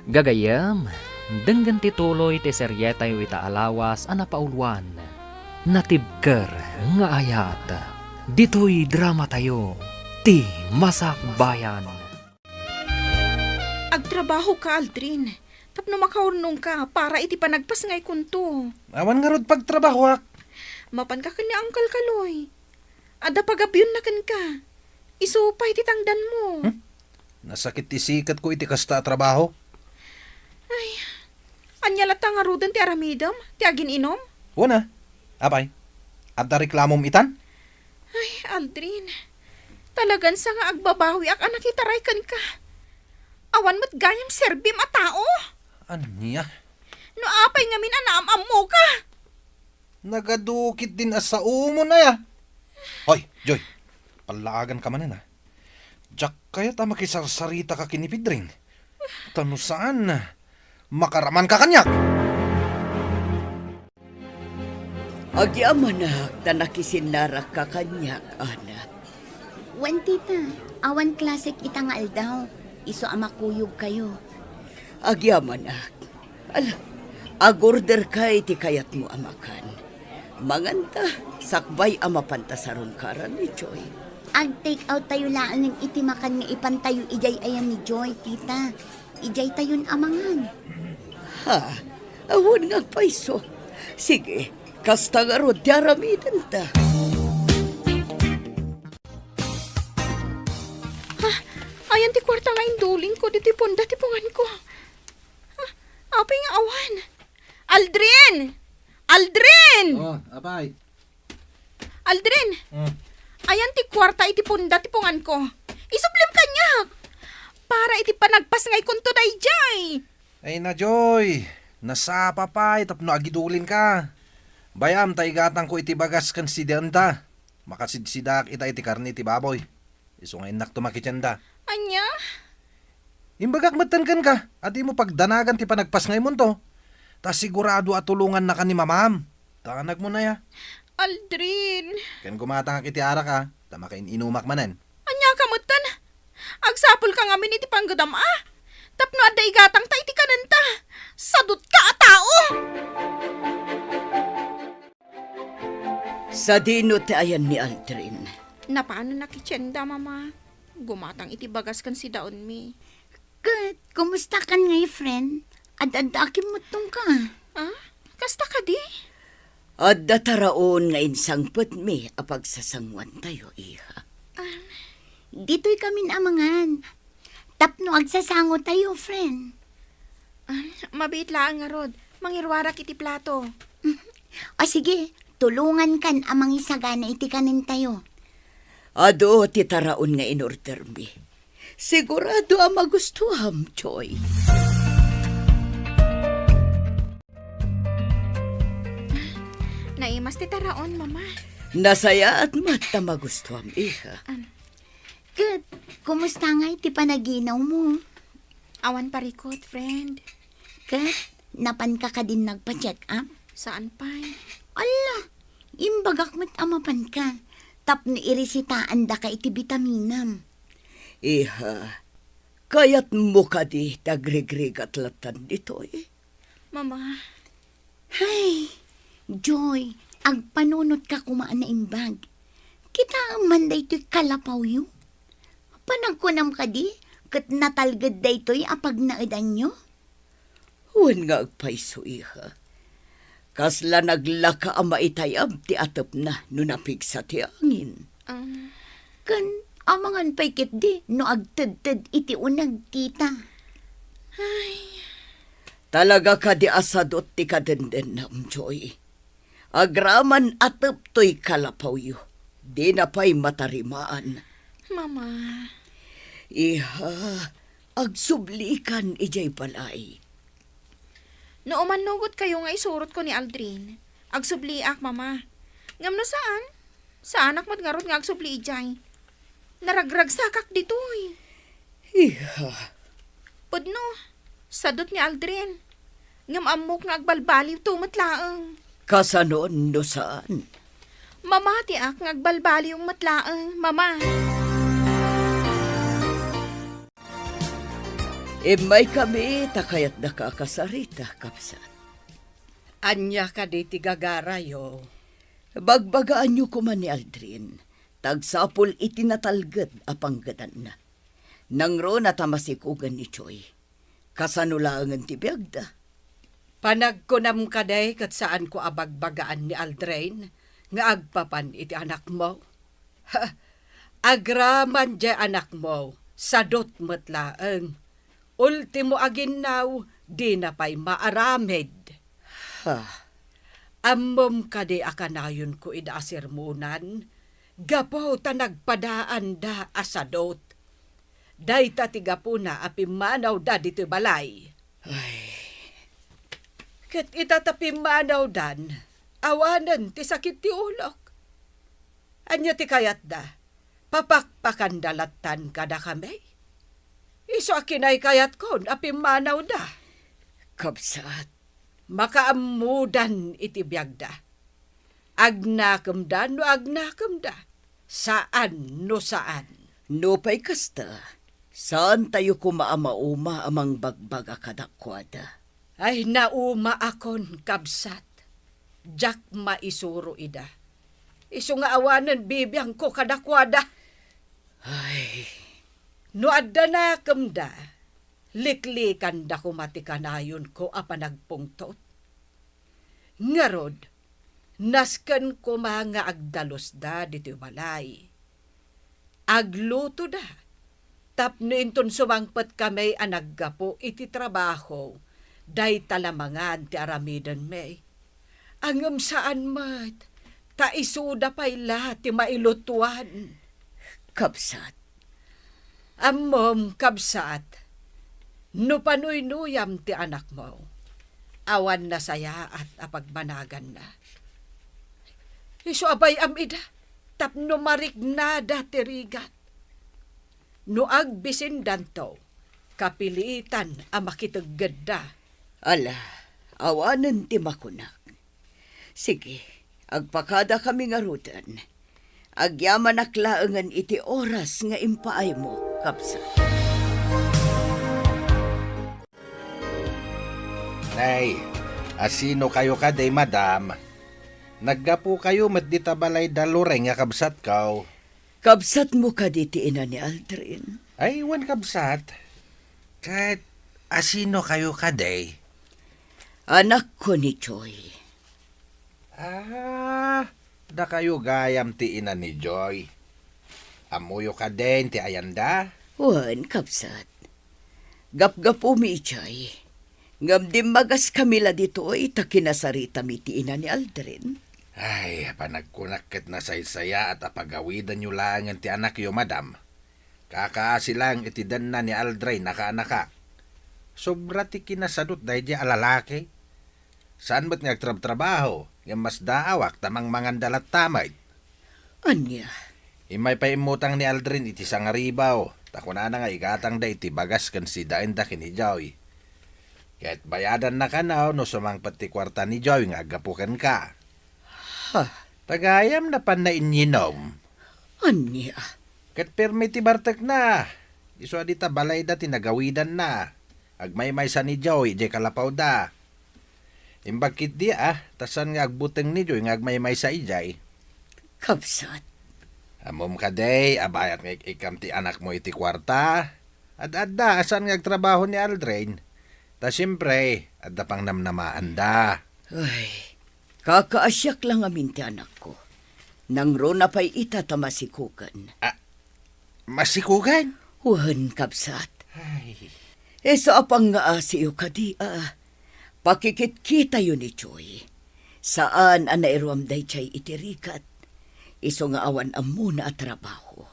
Gagayyem, denggen ti tuloy ti serietayo ita a lawas a napauluan, Natibker nga Ayat. Ditoy dramatayo, ti Masakbayan. Agtrabahoka, Aldrin, tapno makaurnongka para iti panagpasngaykonto. Awan ngarud pagtrabahoak. Mapanka ken ni Uncle Kaloy. Adda pagabionna kenka. Isu pay ti tangdanmo. Hmm? Nasakit ti siketko iti kasta a trabaho. Ay, ania latta ngaruden ti aramidem? Ti agin-inom? Wen a. Apay, adda reklamom itan? Ay, Aldrin, talagan sa nga agbabawiak a nakitaray kenka. Awan met gayam serbim a tao. Ania? No apay ngamin a naam-ammoka? Nagadukit din a saomon aya. Hoy, Joy, pallaaganka manen a. Diak kayat a makisarsarita ka ken ni Pedring. Ta no saan, makaramanka kaniak. Agyamanak ta nakisinnarakka kaniak, Ana. Wen, tita, awan klasek ita nga aldaw. Isu a makuyogkayo. Agyamanak. Ala, agorderka iti kayatmo a makan. Manganta, sakbay a mapanta sarungkaran ni Joy. Ag-take out tayo laeng iti makan nga ipantayo idiay aya ni Joy, tita. Idiay tayon a mangan. Ha? Awan nga agpayso. Sige, kasta ngarud ti aramidenta. Ha? Ayan ti kuarta nga indulingko ditoy punda ti punganko. Ha? Apay nga awan? Aldrin! Aldrin! Oh, apay. Aldrin! Hmm. Ayan ti kuarta iti punda ti punganko. Isublim kaniak! Para iti panagpasngaykonto daydiay! Ay na, Joy! Nasapa pay tapno agidulinka. Bay-am ta igatangko iti bagas ken sidaenta. Makasidsidaak ita iti karne ti baboy. Isu nga innakto makitienda. Ania? Imbagak metten kenka a dimo pagdanagan ti panagpasngaymonto. Ta sigurado a tulongannaka ni mamam. Ta anakmo na ya. Aldrin. Ken gumatangak iti arak a, ta makain-inumak manen. Ania ka metten? Agsapulka ngamin iti panggedam a. Tapno adda igatangta iti kanenta. Sadutka a tao! Sadino ti ayan ni Aldrin? Napanen a kitienda, Mama. Gumatang iti bagas ken sidaenmi. Ket, kumustakan ngay, friend? Ad-adda a kimmuttongka. Ah? Kasta kadi? Adda taraon nga insangpetmi a pagsasangoantayo, iha. Ah. Ditoy kamin a mangan. Tapno agsasangotayo, friend. Ah, mabiit laeng ngarud. Mangiruarak iti plato. O sige, tulongankan a mangisagana iti kanentayo. Adu ti taraon nga inordermi. Sigurado a magustuam, Joy. Naimas ti taraon, Mama. Nasayaat met ta magustuam, iha. Am. Ket, kumusta ngay ti panaginawmo? Awan parikut, friend. Ket, napanka kadin nagpa-check up? Saan pay. Alla, imbagak met a mapanka, tapno iresitaandaka iti bitaminam. Iha, kayatmo kadi ti agrigrigat lattan ditoy? Mama. Hay, Joy, agpanunotka koma a naimbag. Kitaem man daytoy kalapawyo. Panagkunam kadi ket natalged daytoy a pagnaedanyo? Wen nga agpayso, iha. Kasla naglaka a maitayab ti atepna no napigsa ti angin. Um. Ken amangan pay ketdi no agtedted iti uneg, tita. Ay. Talaga kadi a sadut ti kadendennam, Joy. Agraman a teptoy kalapawyo, dina pay matarimaan. Mama. Iha, agsublikan idiay balay. No umannugotkayo nga isurotko ni Aldrin, agsubliak, Mama. Ngem no saan, saanak met ngarud nga agsubli idiay. Naragragsakak ditoy. Iha. Pudno, sadut ni Aldrin. Ngem ammok nga agbalbaliwto met laeng. Kasano no saan? Mamatiak nga agbalbaliw met laeng, Mama. Immaykami ta kayatdaka a kasarita, kabsat. Ania kadi ti gagarayo? Bagbagaanyo koma ni Aldrin, ta agsapul iti natalged a panggedanna. Nangruna ta masikogen ni Joy. Kasano laengen ti biagda? Panagkunam kadi ket saanko a bagbagaan ni Aldrin nga agpapan iti anakmo? Ha, agraman diay anakmo, sadut met laeng. Ultimo a ginnaw, dina pay maaramid. Ha? Ammom kadi a kanayonko ida a sermonan, gapu ta nagpadaanda a sadut. Dayta ti gapuna a pimmanawda ditoy balay. Ay. Ket ita ta pimmanawdan, awanen ti sakit ti ulok. Ania ti kayatda? Papakpakanda lattan kadakami? Isu a kinaykayatkon a pimmanawda. Kabsat, makaammodan iti biagda. Agnakemda no agnakemda, saan no saan. Nupay kasta, saantayo koma a mauma a mangbagbaga kadakuada. Ay, naumaakon, kabsat. Diak maisuro ida. Isu nga awanen bibiangko kadakuada. Ay. No adda nakemda, liklikanda koma ti kanayonko a panagpungtot. Ngarud, nasken koma nga agdalusda ditoy balay. Aglutoda, tapno inton sumangpet kami a naggapu iti trabaho, dayta la mangan ti aramidenmi. Ngem saan met, ta isuda pay la ti mailutuan. Kabsat. Ammom, kabsat, no panuynuyam ti anakmo, awan nasayaat a pagbanaganna. Isu a bay-am ida, tapno mariknada ti rigat. No agbisindanto, kapilitan a makiteggedda. Ala, awanen ti makunak. Sige, agpakadakami ngaruden. Agyamanak laengen iti oras nga impaaymo, kabsat. Nay, asino kayo kadi, madam? Naggapu kayo met dita balay da Loreng nga kabsatko. Kabsatmo kadi ti ina ni Aldrin? Ay, wen, kabsat. Ket asino kayo kadi? Anakko ni Joy. Ah, dakayo gayam ti ina ni Joy. Ammoyo kadin ti ayanda? Wen, kabsat. Gapgapumi idiay. Ngem dimmagaskami la ditoy ta kinasaritami ti ina ni Aldrin. Ay, panagkunak ket nasaysayaat a pagawidanyo laengen ti anakyo, madam. Kakaasi laeng iti denna ni Aldrin a kaanakak. Sobra ti kinasadut daydiay a lalaki. Saan met nga agtrabtrabaho, ngem masdaawak ta mangmanganda latta met. Ania? Immay pay immutang ni Aldrin iti sangaribaw, ta kunana nga igatangda iti bagas ken sidaenda ken ni Joy. Ket bayadanna kano no sumangpet ti kuarta ni Joy nga aggapu kenka. Ha? Ta gayam napanna inyinom. Ania? Ket permi ti bartekna. Isu a dita balayda ti nagawidanna. Agmaymaysa ni Joy idiay kalapawda. Imbag ketdi a, ta saan nga agbuteng ni Joy nga agmaymaysa idiay. Kabsat. Ammom kadi a bayat nga ik-ikkam ti anakmo iti kuarta? Ad-adda a saan nga agtrabaho ni Aldrin. Ta siempre, adda pangnamnamaanda. Ay, kakaasiak la ngamin ti anakko. Nangruna pay ita ta masikogen. Ah, masikogen? Wen, kabsat. Ay. Isu a pangngaasiyo kadi a pakikitkitayo ni Joy. Saan a nairuam daydiay iti rigat. Isu nga awan ammona a trabaho.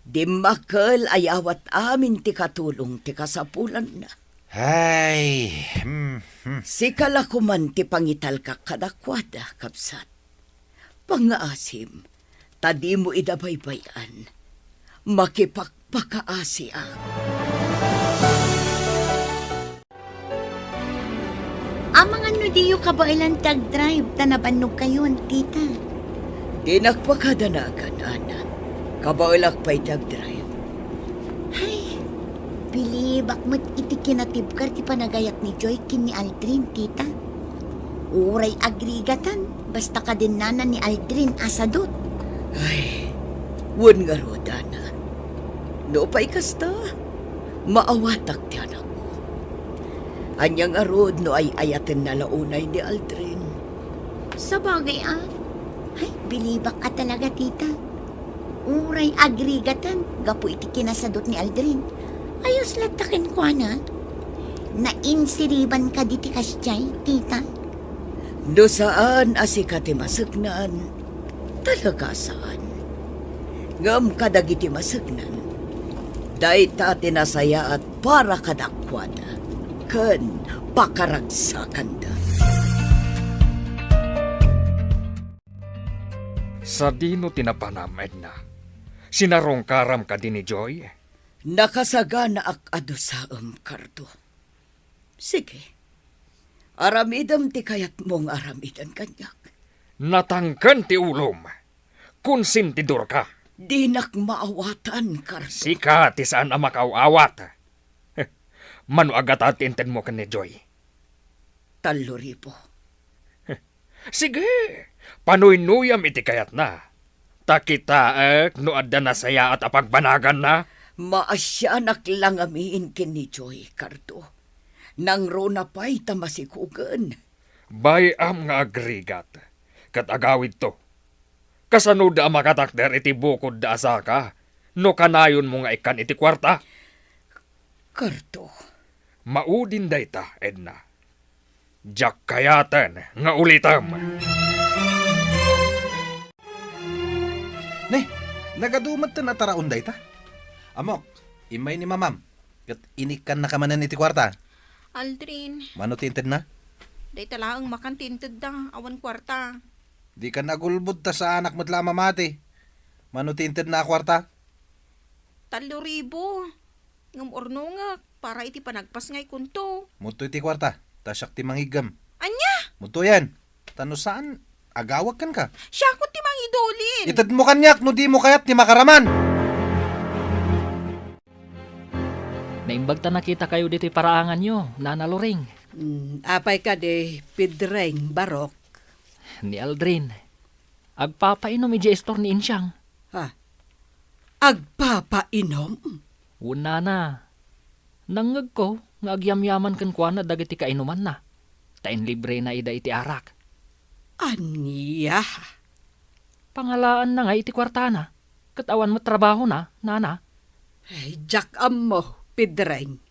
Dimmakkel a yawat amin ti katulong ti kasapulanna. Ay, hmm, hmm. Sika la koman ti pangitalkak kadakuada, kabsat. Pangngaasim, ta dimo ida baybay-an. Makipagpakaasiak. Amangan no diyo kabaelan ti agdrive ta nabannogkayon, tita. Dinak pakadanagan, Ana. Kabaelak pay ti agdrive. Ay, bilibak met iti kinatibker ti panagayat ni Joy ken ni Aldrin, tita. Uray agrigatan, basta kadennana ni Aldrin a sadut. Ay, wen ngarud, Ana. No pay kasta, maawatak ti anakko. Ania ngarud no ay-ayatenna la unay ni Aldrin? Sabagay a. Ay, bilibak a talaga, tita. Uray agrigatan gapu iti kinasadut ni Aldrin. Ayos latta kenkuana. Nainsiriban kadi ti kasdiay, tita? No saan a sika ti maseknan, talaga saan. Ngem kadagiti maseknan, dayta ti nasayaat para kadakuada ken pakaragsakanda. Sadino ti napanam, Edna? Sinarungkaram kadi ni Joy? Nakasaganaak a dusaem, Cardo. Sige, aramidem ti kayatmo nga aramiden kaniak. Natangken ti ulom. Konsentidorka. Dinak maawatan, Cardo. Sika ti saan a makaaw-awat. Mano a gata ti intedmo ken ni Joy? Tallo ribu. Sige, panuynuyam iti kayatna. Ta kitaek no adda nasayaat a pagbanaganna. Maasianak la ngamin ken ni Joy, Cardo. Nangruna pay ta masikugen. Bay-am nga agrigat, ket agawidto. Kasanoda a makatakder iti bukodda a saka no kanayonmo nga ikkan iti kuarta? Cardo. Maudin dayta, Edna. Diak kayaten nga ulitem. Ne, nagadu metten a taraon dayta. Ammok, immay ni mamam, ket inikkannaka manen iti kuarta. Aldrin. Mano ti intedna? Dayta laeng makan ti intedda, awan kuarta. Dikan agulbod ta saanak met la a mamati. Mano ti intedna a kuarta? Tallo ribu. Ngem urnongek para iti panagpasngaykonto. Mudto iti kuarta, ta siak ti mangiggem. Ania? Mudtoyen. Ta no saan, agawak kenka. Siakon ti mangidulin. Itedmo kaniak no dimo kayat ti makaraman. Naimbag ta nakitakayo ditoy paraanganyo, Nana Loring. Mm, apay kadi, Pedring, Barok? Ni Aldrin. Agpapainom idiay istor ni Insiang. Ha? Agpapainom? Wen, nana. Nangngegko nga agyamyaman kenkuana dagiti kainumanna, ta inlibrena ida iti arak. Ania? Pangalaanna nga iti kuartana, ket awan met trabahona, nana. Ay, diak ammo, Pedring.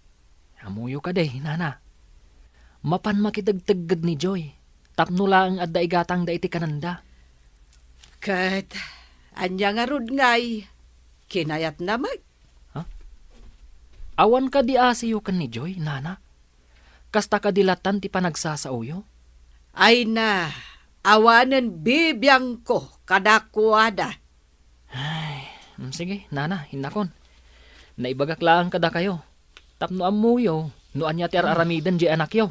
Ammoyo kadi, nana. Mapan makitegtegged ni Joy, tapno laeng adda igatangda iti kanenda. Ket ania ngarud ngay kinayatna met? Ha? Awan kadi asiyo ken ni Joy, nana? Kasta kadi latan ti panagsasaoyo? Ay na, awanen bibiangko kadakuada. Ay, mm, sige, nana, innakon. Naibagak laeng kadakayo. Tapno ammoyo no ania ti ar-aramiden diay anakyo.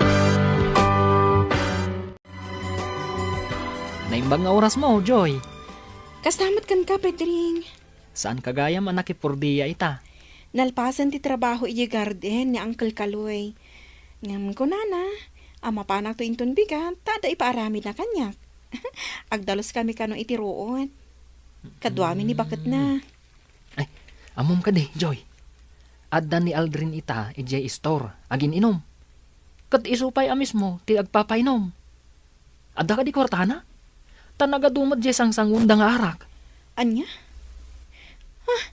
Naimbag nga orasmo, Joy. Kasta met kenka, Pedring. Saanka gayam a nakipurdia ita? Nalpasen ti trabaho idiay garden ni Uncle Kaloy. Ngem kunana a mapanakto inton bigat ta adda ipaaramidna kaniak. Agdaluskami kano iti ruot. Kaduami ni baketna. Ay, ammom kadi, Joy. Adda ni Aldrin ita idiay istor, agin-inom. Ket isu pay a mismo ti agpapainom. Adda kadi kuartana? Ta nagadu met diay sangsangonda nga arak. Ania? Ah,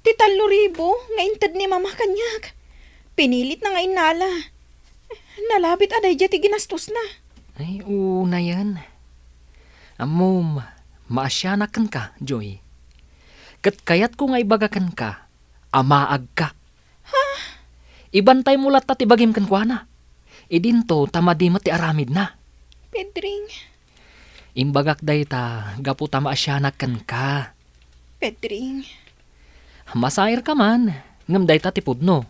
ti tallo ribu nga inted ni Mama kaniak. Pinilitna nga innala. Nalabit a daydiay ti ginastosna. Ay, unayen. Ammom, maasianak kenka, Joy. Ket kayatko nga ibaga kenka, amaagka. Ha? Ibantaymo latta ti bagim kenkuana. Idinto ta madi met ti aramidna. Pedring. Imbagak dayta gapu ta maasianak kenka. Pedring. Masairka man, ngem dayta ti pudno.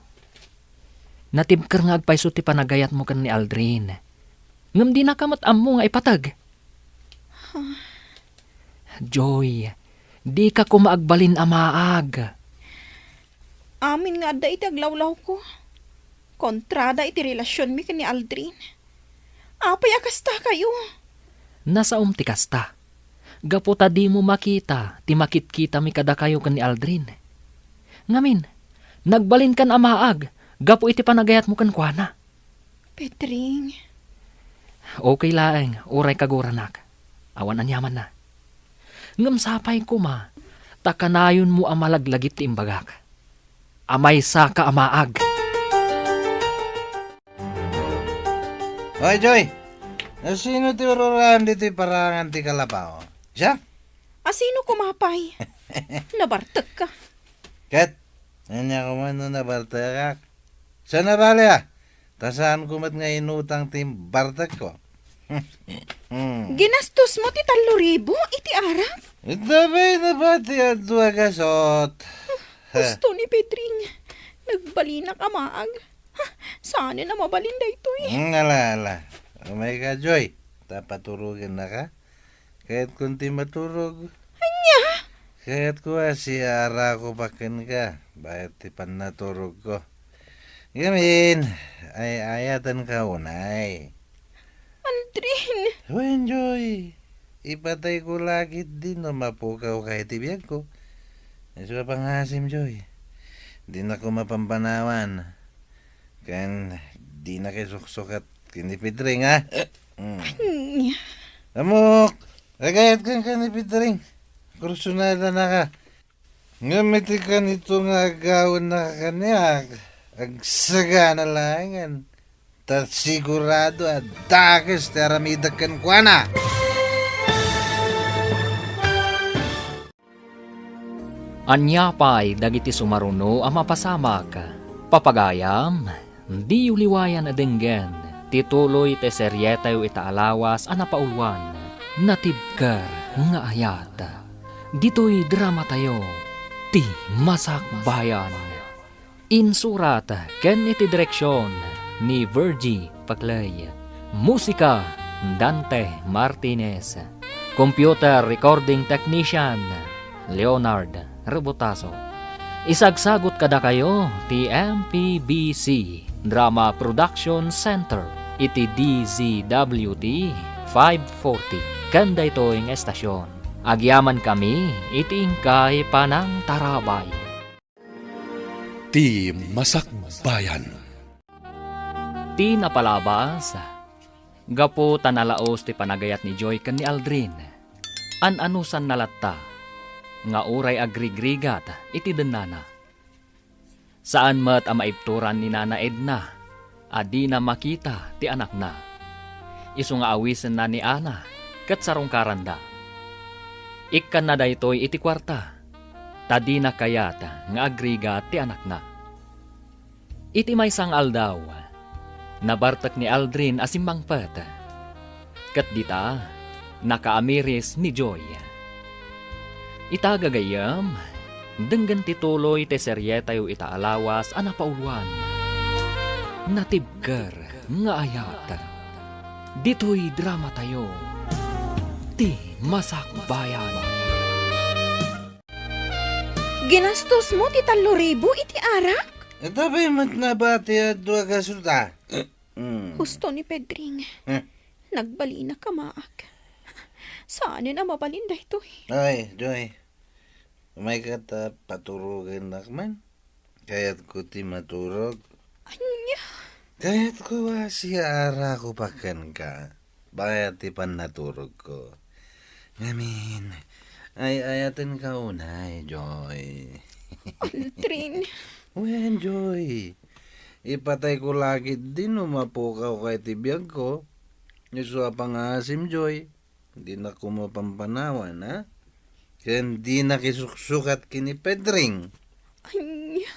Natibker nga agpayso ti panagayatmo ken ni Aldrin. Ngem dinaka met ammo nga ipateg. Huh. Joy, dika koma agbalin a maag. Amin nga adda iti aglawlawko. Kontrada iti relasionmi ken ni Aldrin. Apay a kasta kayo? Nasaom ti kasta. Gapu ta dimo makita ti makitkitami kadakayo ken ni Aldrin. Ngamin, nagbalinkan a maag gapu iti panagayatmo kenkuana. Petring. Okay laeng, uray kaguranak. Awan aniamanna. Ngem sapay koma, ta kanayonmo a malaglagip ti imbagak. Amaysaka a maag. Oy, Joy! Asino ti ururaem ditoy parangan ti kalapaw? Siak? Asino koma pay? Nabartekka. Ket, ania koma no nabartekak? Saan a bale, a? Ta saanko met nga inutang ti bartekko. Ginastosmo ti tallo ribu iti arak? Ita pay nabati a dua gasot. Husto ni Pedring. Nagbalinak a maag. Ha, saanen a mabalin daytoy. Hmm, ala, ala. Umayka, Joy. Ta paturogennaka. Kayatkon ti maturog. Ania? Kayatko a siaarako pa kenka, bayat ti pannaturogko. Ngamin, ay-ayatenka unay. Aldrin! Wen, Joy, ipatayko la ketdi no mapukawka iti biagko. Isu a pangasim, Joy. Dinako mapampanawan. Ken dinaka isuksukat ken ni Pedring, ha? Mm. Ania? Ammok, agayat kenka ni Pedring. Kursonadanaka. Ngem iti kanito nga agawennaka kaniak, agsagana laengen. Ta sigurado a dakes ti aramidek kenkuana. Ania pay dagiti sumaruno a mapasamak? Papagayam, diyo liwayan a denggen ti tuloy ti serietayo ita a lawas a napauluan, Natibker nga Ayat. Ditoy dramatayo, Ti Masakbayan. Insurat ken iti direksion ni Virgie Paclay. Musika, Dante Martinez. Computer recording technician, Leonard Rebotazo. Isagsagut kadakayo ti M P B C Drama Production Center iti D Z W T five forty ken daytoy nga estasion. Agyamankami iti inkay panangtarabay. Ti Masakbayan. Ti napalabas, gapu ta nalaos ti panagayat ni Joy ken ni Aldrin, an-anusanna latta nga uray agrigrigat iti dennana. Saan met a maibturan ni Nana Edna a dina makita ti anakna. Isu nga awisenna ni Ana ket sarungkaranda. Ikkanna daytoy iti kuarta, ta dina kayat nga agrigat ti anakna. Iti maysa nga aldaw, nabartek ni Aldrin a simmangpet. Ket dita, nakaamiris ni Joy. Ita gagayyem, denggen ti tuloy ti serietayo ita a lawas a napauluan, Natibker nga Ayat. Ditoy dramatayo, Ti Masakbayan. Ginastosmo ti tallo ribu iti arak? Ita pay met nabati a dua gasut a. Mm. Husto ni Pedring. Eh. Nagbalinak a maag. Saanen a mabalin daytoy. Ay, Joy. Umayka ta paturogennak man. Kayatko ti maturog. Ania? Kayatko a siaarako pa kenka. Bayat ti pannaturogko. Ngamin, ay-ayatenka unay, Joy. Aldrin. Wen, Joy. Ipatayko la ketdi no mapukawka iti biagko. Isu a pangasim, Joy. Dinako mapampanawan, ha? Ken dinak isuksukat ken ni Pedring. Ania?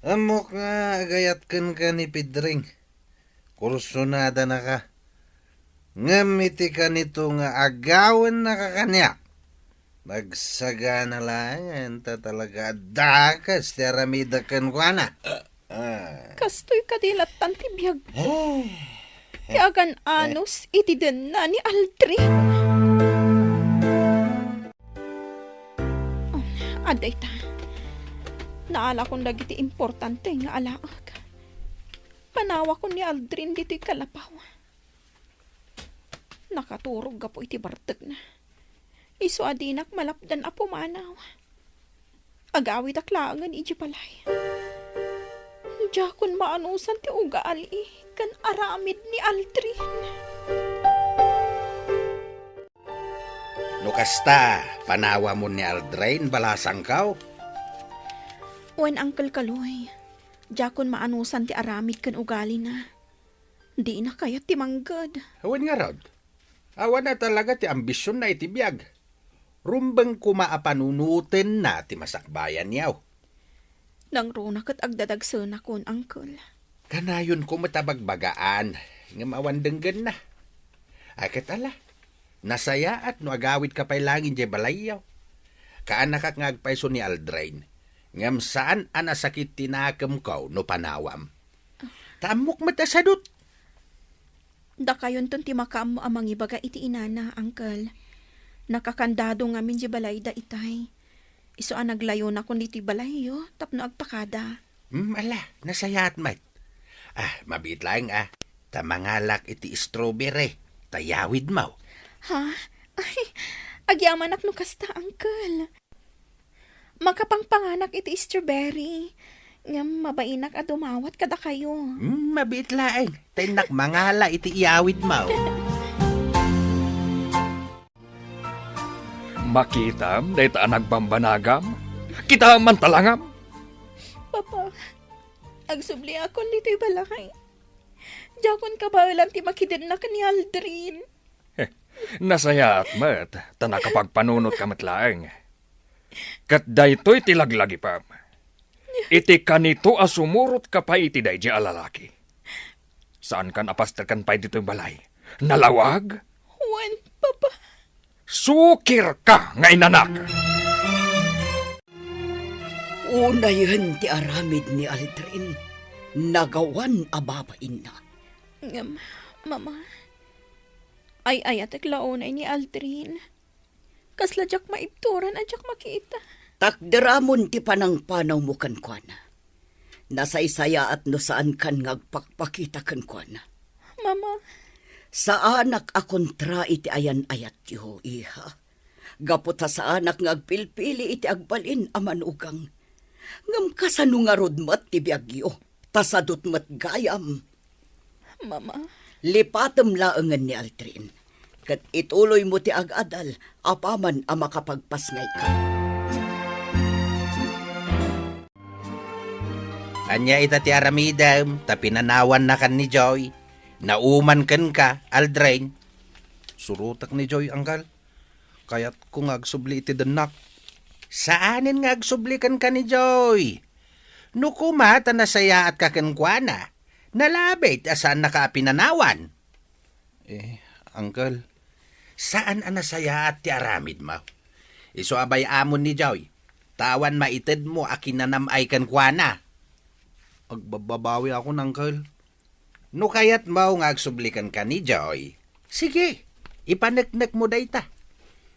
Ammok nga agayat kenka ni Pedring. Kursonadanaka. Ngem iti kanito nga agawennaka kaniak, nagsagana laengen ta talaga a dakes ti aramidek kenkuana. Ah. Kastoy kadi lattan ti biag. Ay. Ti agan-anos iti denna ni Aldrin. Adda ita. Naalakon dagiti importante nga alaek. Panawakon ni Aldrin ditoy kalapaw. Nakaturog gapu iti bartekna. Isu a dinak malapdan a pumanaw. Agawidak laengen iti balay. Diakon maanusan ti ugali ken aramid ni Aldrin. No kasta, panawamon ni Aldrin, balasangko? Wen, Uncle Kaloy, diakon maanusan ti aramid ken ugalina. Dina kayat ti mangged. Wen ngarud, awan a talaga ti ambisionna iti biag. Rumbeng koma a panunotenna ti masakbayanyo. Nangruna ket agdadagsenakon, Uncle. Kanayonko met a bagbagaan, ngem awan denggenna. Ay, ket ala, nasayaat no agawidka pay laeng idiay balayyo. Kaanakak nga agpayso ni Aldrin, ngem saan a nasakit ti nakemko no panawam. Ta ammok met a sadut. Dakayonton ti makaammo a mangibaga iti inana, Uncle. Nakakandado ngamin di balayda itay. Isu a naglayonakon ditoy balayyo tapno agpakada. Hmm, ala, nasayaat met. Ah, mabiit laeng, ah. Ta mangalak iti strawberry, ta iyawidmo. Ha? Ay, agyamanak no kasta, Uncle. Makapangpanganak iti strawberry. Ngem mabainak a dumawat kadakayo. Hmm, mabiit laeng. Ta innak mangala iti iyawidmo. Makitam dayta a nagbambanagam? Kita man talangam. Papa, agsubliakon ditoy balay. Diakon kabaelan ti makidennak ni Aldrin. Nasayaat met, ta nakapagpanunotka met laeng. Ket daytoy ti laglagipem. Iti kanito a sumurotka pay iti daydi a lalaki. Saankan a pasterken pay ditoy balay. Nalawag? Wen, Papa. Sukirka nga inanak! Unayen ti aramid ni Aldrin, nagawan a babainna. Ngem, Mama, ay-ayatek la unay ni Aldrin. Kasla diak maibturan a diak makita. Takderamon ti panangpanawmo kenkuana. Nasaysayaat no saankan nga agpakpakita kenkuana. Mama. Saanak a kontra iti ayan-ayatyo, iha. Gapu ta saanak nga agpilpili iti agbalin a manugang. Ngem kasano ngarud met ti biagyo? Ta sadut met gayam. Mama. Lipatem laengen ni Aldrin, ket ituloymo ti agadal apaman a makapagpasngayka. Ania ita ti aramidem ta pinanawannakan ni Joy? Nauman kenka, Aldrin? Surotek ni Joy, Uncle. Kayatko nga agsubli iti dennak. Saanen nga agsubli kenka ni Joy. No koma ta nasayaatka kenkuana, nalabit a saannaka a pinanawan. Eh, Uncle. Saan a nasayaat ti aramidmo. Isu a bay-amon ni Joy, ta awan maitedmo a kinanam-ay kenkuana. Agbabbabawiakon, Uncle. No kayatmo nga agsubli kenka ni Joy, sige, ipaneknekmo dayta.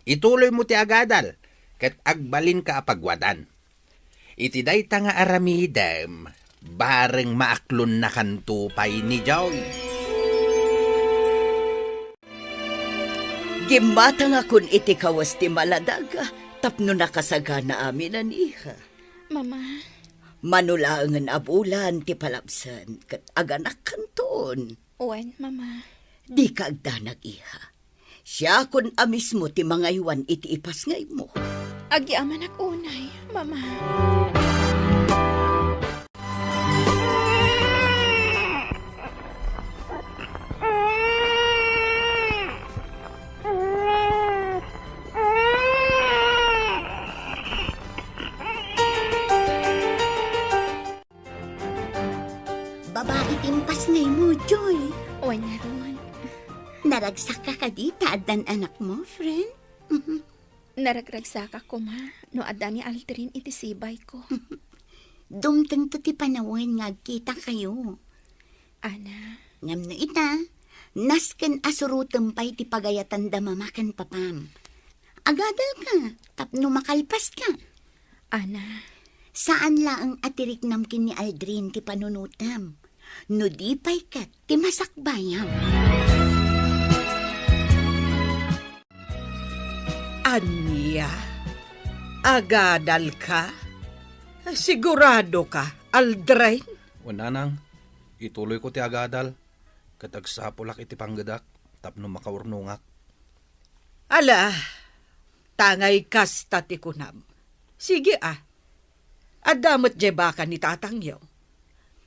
Ituloymo ti agadal, ket agbalinka a pagwadan. Iti dayta nga aramidem, bareng maaklonnakanto pay ni Joy. Gimmatangakon iti kawes ti maladag tapno nakasagana amin a, iha. Mama. Mano laengen a bulan ti palabsen ket aganakkanton. Wen, Mama. Dika agdanag, iha. Siakon a mismo ti mangaywan iti ipasngaymo. Agyamanak unay, Mama. Babai ti impasngaymo, Joy. Wen ngarud. Naragsakka kadi ta addan anakmo, friend? Mhm. Naragragsakak koma no adda ni Aldrin iti sibayko. Dumtengto ti panawen nga agkitakayo. Ana. Ngem no ita, nasken a surotem pay ti pagayatanda mama ken papam. Agadalka tapno makalpaska. Ana, saan laeng a ti riknam ken ni Aldrin ti panunotam, no di pay ket ti masakbayam. Ania? Agadalka? Siguradoka, Aldrin? Wen, nanang, ituloyko ti agadal, ket agsapulak iti panggedak tapno makaurnongak. Ala, tangay kasta ti kunam. Sige a, adda met diay baka ni tatangyo.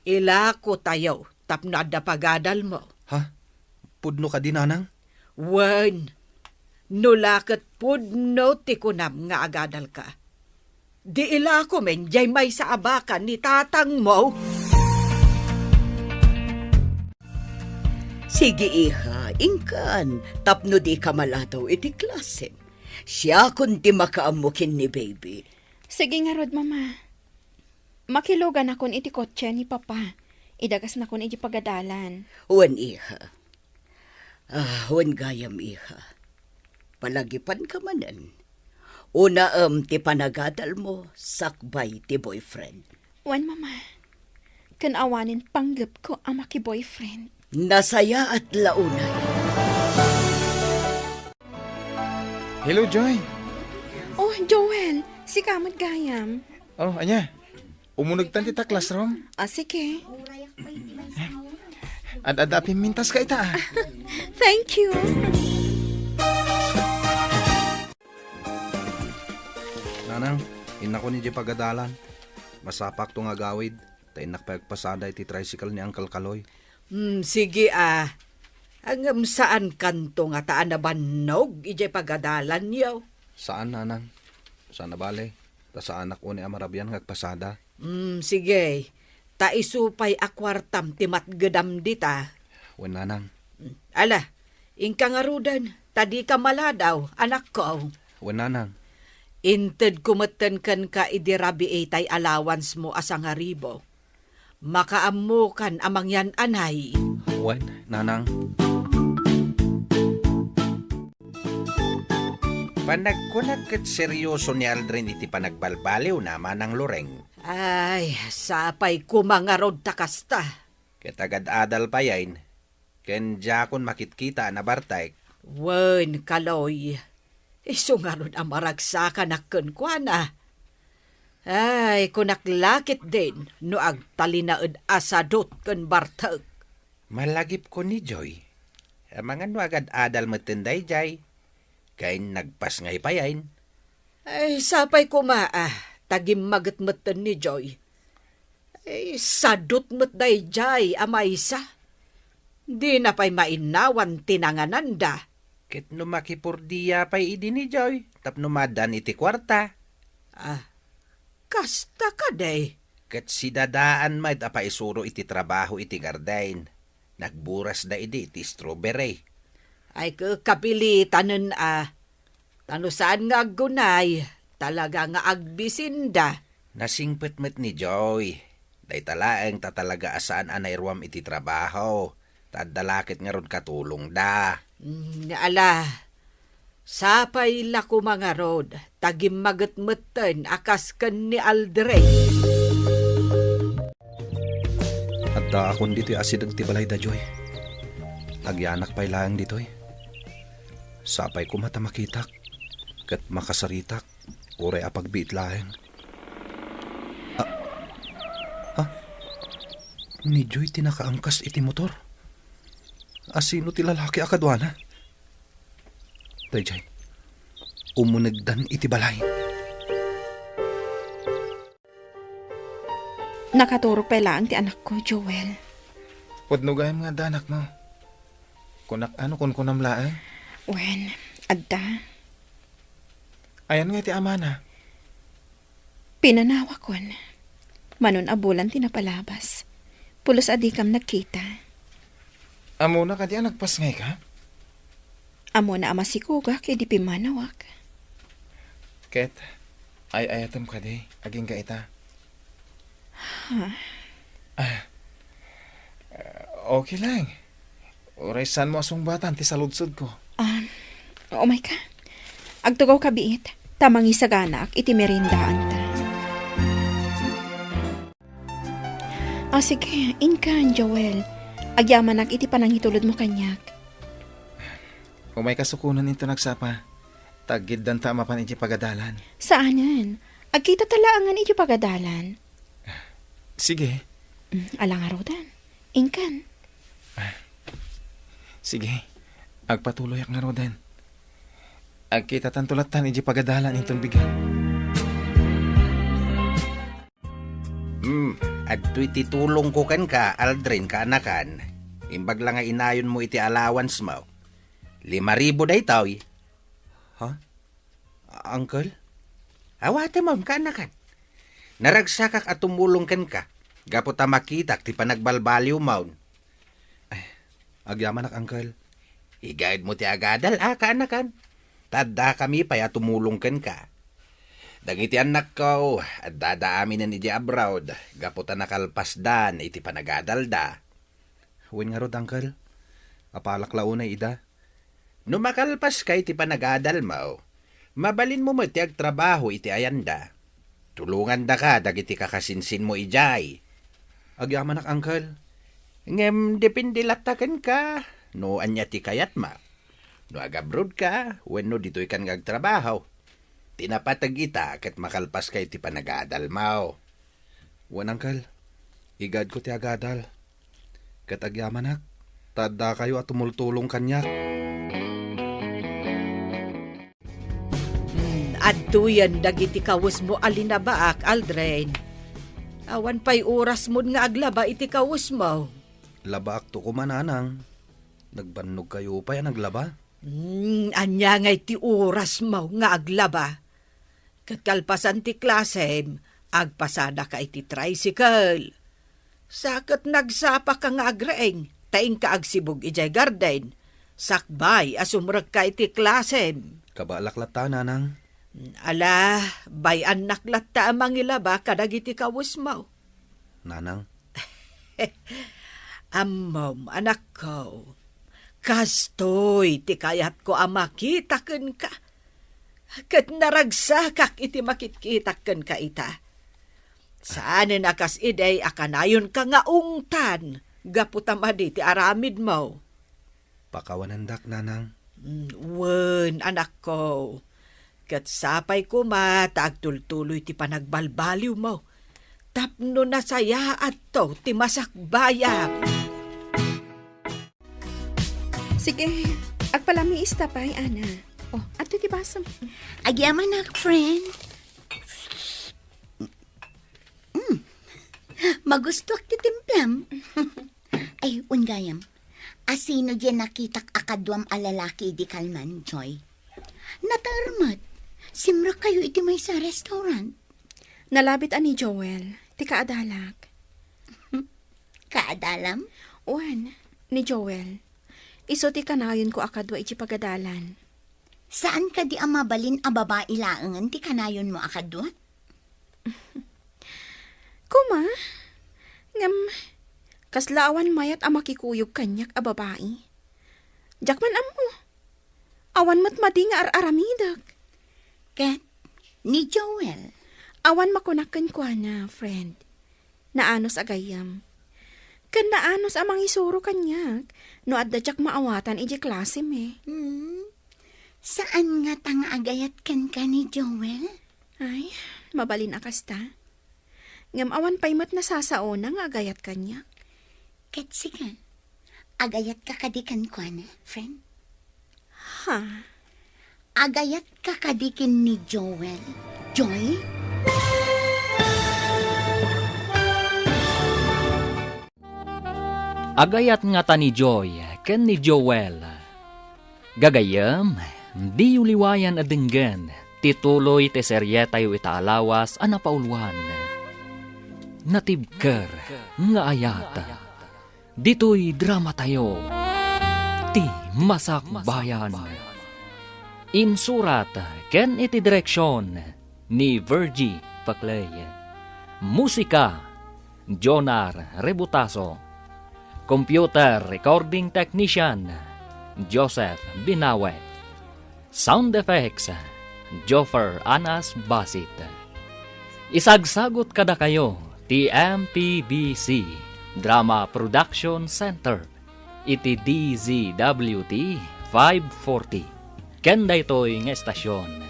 Ilakotayo tapno adda pagadalmo. Ha? Pudno kadi, nanang? Wen, no la ket pudno ti kunam nga agadalka, di ilakomen diay maysa a baka ni tatangmo. Sige, iha, inkan, tapno dika maladaw iti klasem. Siakon ti makaammo ken ni baby. Sige ngarud, Mama. Makiluganakon iti kotse ni Papa. Idagasnakon iti pagadalan. Wen, iha. Ah, wen gayam, iha. Palagipanka manen. Unaem ti panagadalmo sakbay ti boyfriend. Wen, Mama. Ken awanen panggepko a maki-boyfriend. Nasayaat la unay. Hello, Joy. Oh, Joel. Sika met gayam. Oh, ania? Umunegtan ti ta classroom? Ah, sige. Ad-adda a pimmintas ka ita, ah. Thank you. Nanang, innakon idiay pagadalan. Masapakto nga agawid, ta innak pay agpasada iti tricycle ni Uncle Kaloy. Hmm, sige, ah. Ngem saankanto ngata a nabannog idiay pagadalanyo? Saan, nanang. Saan a bale, ta saanak unay a marabian nga agpasada. Hmm, sige. Ta isu pay a kuartam ti matgedam dita. Wen, nanang. Hmm, ala, inka ngaruden, ta dika maladaw, anakko. Wen, nanang. Intedko metten kenka idi rabii tay allowance mo a sangaribu. Makaammokan a mangyan-anay. Wen, nanang. Panagkunak ket serioso ni Aldrin iti panagbalbaliwna, Manang Loreng. Ay, sapay koma ngarud ta kasta. Ket agad-adal payen, ken diakon makitkita a nabartek. Wen, Kaloy, isu ngarud a maragsakanak kenkuana. Ay, kunak la ketdin no agtalinaed a sadut ken bartek. Malagipko ni Joy. Amangan no agad-adal metten daydiay. Ken nagpasngay payen. Ay, sapay koma a, ta gimmaget metten ni Joy. Ay, sadut met daydiay a maysa. Dina pay mainnawan ti nangananda. Ket no makipurdia pay idi ni Joy, tapno maaddaan iti kuarta. Ah, kasta kadi? Ket sidadaan met a paisuro iti trabaho iti garden. Nagburasda idi iti strawberry. Ay, ke-, kapilitanen a. Ta no saan nga aggunay, talaga nga agbisinda. Nasingpet met ni Joy. Dayta laeng ta talaga a saan a nairuam iti trabaho. Ta adda la ket ngarud katulongda. Mm, ala, sapay la koma ngarud, ta gimmaget metten a kas ken ni Aldrin. Addaakon ditoy asideg ti balayda, Joy. Agyanak pay laeng ditoy. Sapay koma ta makitak, ket makasaritak, uray a pagbiit laeng. Ah, ah, ni Joy ti nakaangkas iti motor. Asino ti lalaki a kaduana? Daydiay, umunegdan iti balay. Nakaturog pay laeng ti anakko, Joel. Pudno gayam nga adda anakmo. Kunak, ano, kunkunam laeng? Wen, adda. Ayan nga iti amana? Pinanawakon. Manon a bulan ti napalabas. Pulos a dikam nagkita. Ammona kadi a nagpasngayka? Ammona a masikogak idi pimmanawak. Ket, ay-ayatem kadi, agingga ita? Ha? Ah, okay lang. Uray saanmo a sungbatan ti saludsodko. Ah, umayka. Agtugawka biit, ta mangisaganaak iti meriendaanta. Ah, sige, inkan, Joel. Agyamanak iti panangitulodmo kaniak. Umayka sukonen inton agsapa. Taggiddanta a mapan iti pagadalan. Saanen. Agkitata laengen iti pagadalan. Sige. Mm, ala ngaruden. Inkan. Sige. Agpatuloyak ngaruden. Agkitatanto lattan iti pagadalan inton bigat. Hmm, adtoy ti tulongko kenka, Aldrin, kaanakan. Imbag la nga inayonmo iti allowance mo. Lima ribu daytoy. Ha? Uncle? Awatem, kaanakan. Naragsakak a tumulong kenka, gapu ta makitak ti panagbalbaliwmon. Ay, agyamanak, Uncle. Igaedmo ti agadal, a, kaanakan. Ta addakami pay a tumulong kenka. Dagiti annakko, addada aminen idiay abroad, gapu ta nakalpasdan iti panagadalda. Wen ngarud, Uncle. Apalak la unay ida. No makalpaska iti panagadalmo, mabalinmo met ti agtrabaho iti ayanda. Tulongandaka dagiti kakasinsinmo idiay. Agyamanak, Uncle. Ngem depende latta kenka no ania ti kayatmo. No agabrodka wenno ditoykan nga agtrabaho. Ti napateg ita ket makalpaska iti panagadalmo. Wen, Uncle. Igaedko ti agadal. Ket agyamanak, ta addakayo a tumultulong kaniak. Hmm, adtoyen dagiti kawesmo a linabaak, Aldrin. Awan pay orasmon nga aglaba iti kawesmo. Labaakto koma, Nanang. Nagbannogkayo pay a naglaba? Hmm, ania ngay ti orasmo nga aglaba? Ket kalpasan ti klasem, agpasadaka iti tricycle. Sa ket nagsapaka nga agreng, ta inka agsibug idiay garden, sakbay a sumrekka iti klasem. Kabaelak latta, Nanang. Ala, bay-annak latta a mangilaba kadagiti kawesmo. Nanang. Ammom, anakko, kastoy ti kayatko a makita kenka. Ket naragsakak iti makitkitak kenka ita. Saanen a kas idi a kanayonka nga ungtan gapu ta madi ti aramidmo. Pakawanendak, Nanang. Mm, wen, anakko. Ket sapay koma ta agtultuloy ti panagbalbaliwmo tapno nasayaatto ti masakbayam. Sige, agpalamiista pay, Ana. Oh, adtoy ti basom. Agyamanak, friend. Mm. Magustuak ti timplam. Ay, wen gayam. Asino diay nakitak a kaduam a lalaki idi kalman, Joy? Nater met. Simrekkayo iti maysa a restaurant. Nalabit a ni Joel, ti kaadalak. Kaadalam? Wen, ni Joel. Isu ti kanayonko a kadua iti pagadalan. Saan kadi a mabalin a babai laengen ti kanayonmo a kadua? Koma, ngem kasla awan mayat a makikuyog kaniak a babai. Diak man ammo. Awan met madi nga ar-aramidek. Ket ni Joel? Awan makunak kenkuana, friend. Naanus a gayyem. Ken naanus a mangisuro kaniak no adda diak maawatan idiay klasem. Hmm? Saan ngata nga agayat kenka ni Joel? Ay, mabalin a kasta. Ngem awan pay met nasasaona nga agayat kaniak. Ket sika, agayatka kadi kenkuana, friend? Ha? Agayatka kadi ken ni Joel, Joy? Agayat ngata ni Joy ken ni Joel. Gagayyem, diyo liwayan a denggen ti tuloy ti serietayo ita a lawas a napauluan, Natibker nga Ayat. Ditoy dramatayo, Ti Masakbayan. Insurat ken iti direksion ni Virgie Paclay. Musika, Jonar Rebutaso. Computer Recording Technician, Joseph Binawe. Sound Effects, Joffer Anas Basit. Isagsagut kadakayo ti M P B C Drama Production Center iti D Z W T five forty. Ken daytoy nga estasyon,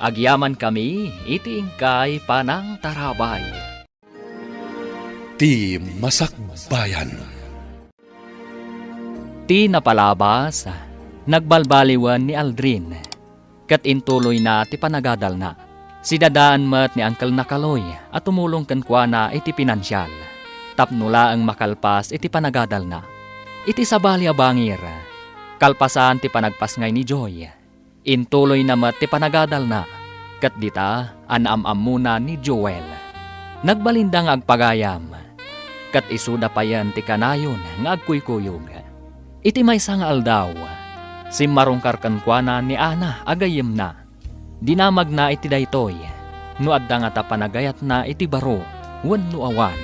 agyamankami iti inkay panangtarabay. Ti Masakbayan. Ti napalabas, nagbalbaliwen ni Aldrin, ket intuloyna ti panagadalna. Sidadaan met ni Uncle Nakaloy a tumulong kenkuana iti pinansial, tapno laeng makalpas iti panagadalna. Iti sabali a bangir, kalpasan ti panagpasngay ni Joy, intuloyna met ti panagadalna, ket dita a naam-ammona ni Joel. Nagbalinda nga agpagayam, ket isuda payen ti kanayon nga agkuykuyog. Iti maysa nga aldaw, simmarungkar kenkuana ni Ana a gayyemna. Dinamagna iti daytoy no adda ngata panagayatna iti baro wenno awan.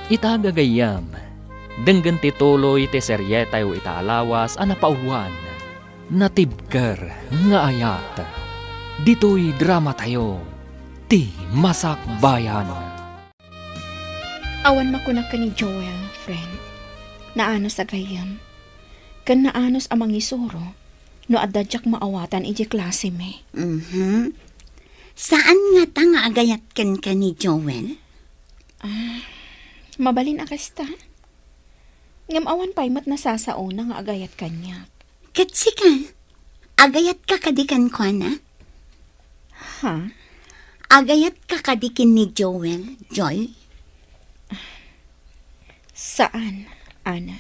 Ita gagayyem, denggen ti tuloy ti serietayo ita a lawas a napauluan. Natibker nga ayat. Ditoy dramatayo, Ti Masakbayan. Awan makunak ken ni Joel, friend. Naanus a gayyem. Ken naanus a mangisuro no adda diak maawatan idiay klasemi. Mhm. Saan ngata nga agayat kenka ni Joel? Ah, mabalin a kasta. Ngem awan pay met nasasaona nga agayat kaniak. Ket sika, agayatka kadi kenkuana? Ha? Agayatka kadi ken ni Joel, Joy? Saan, Ana.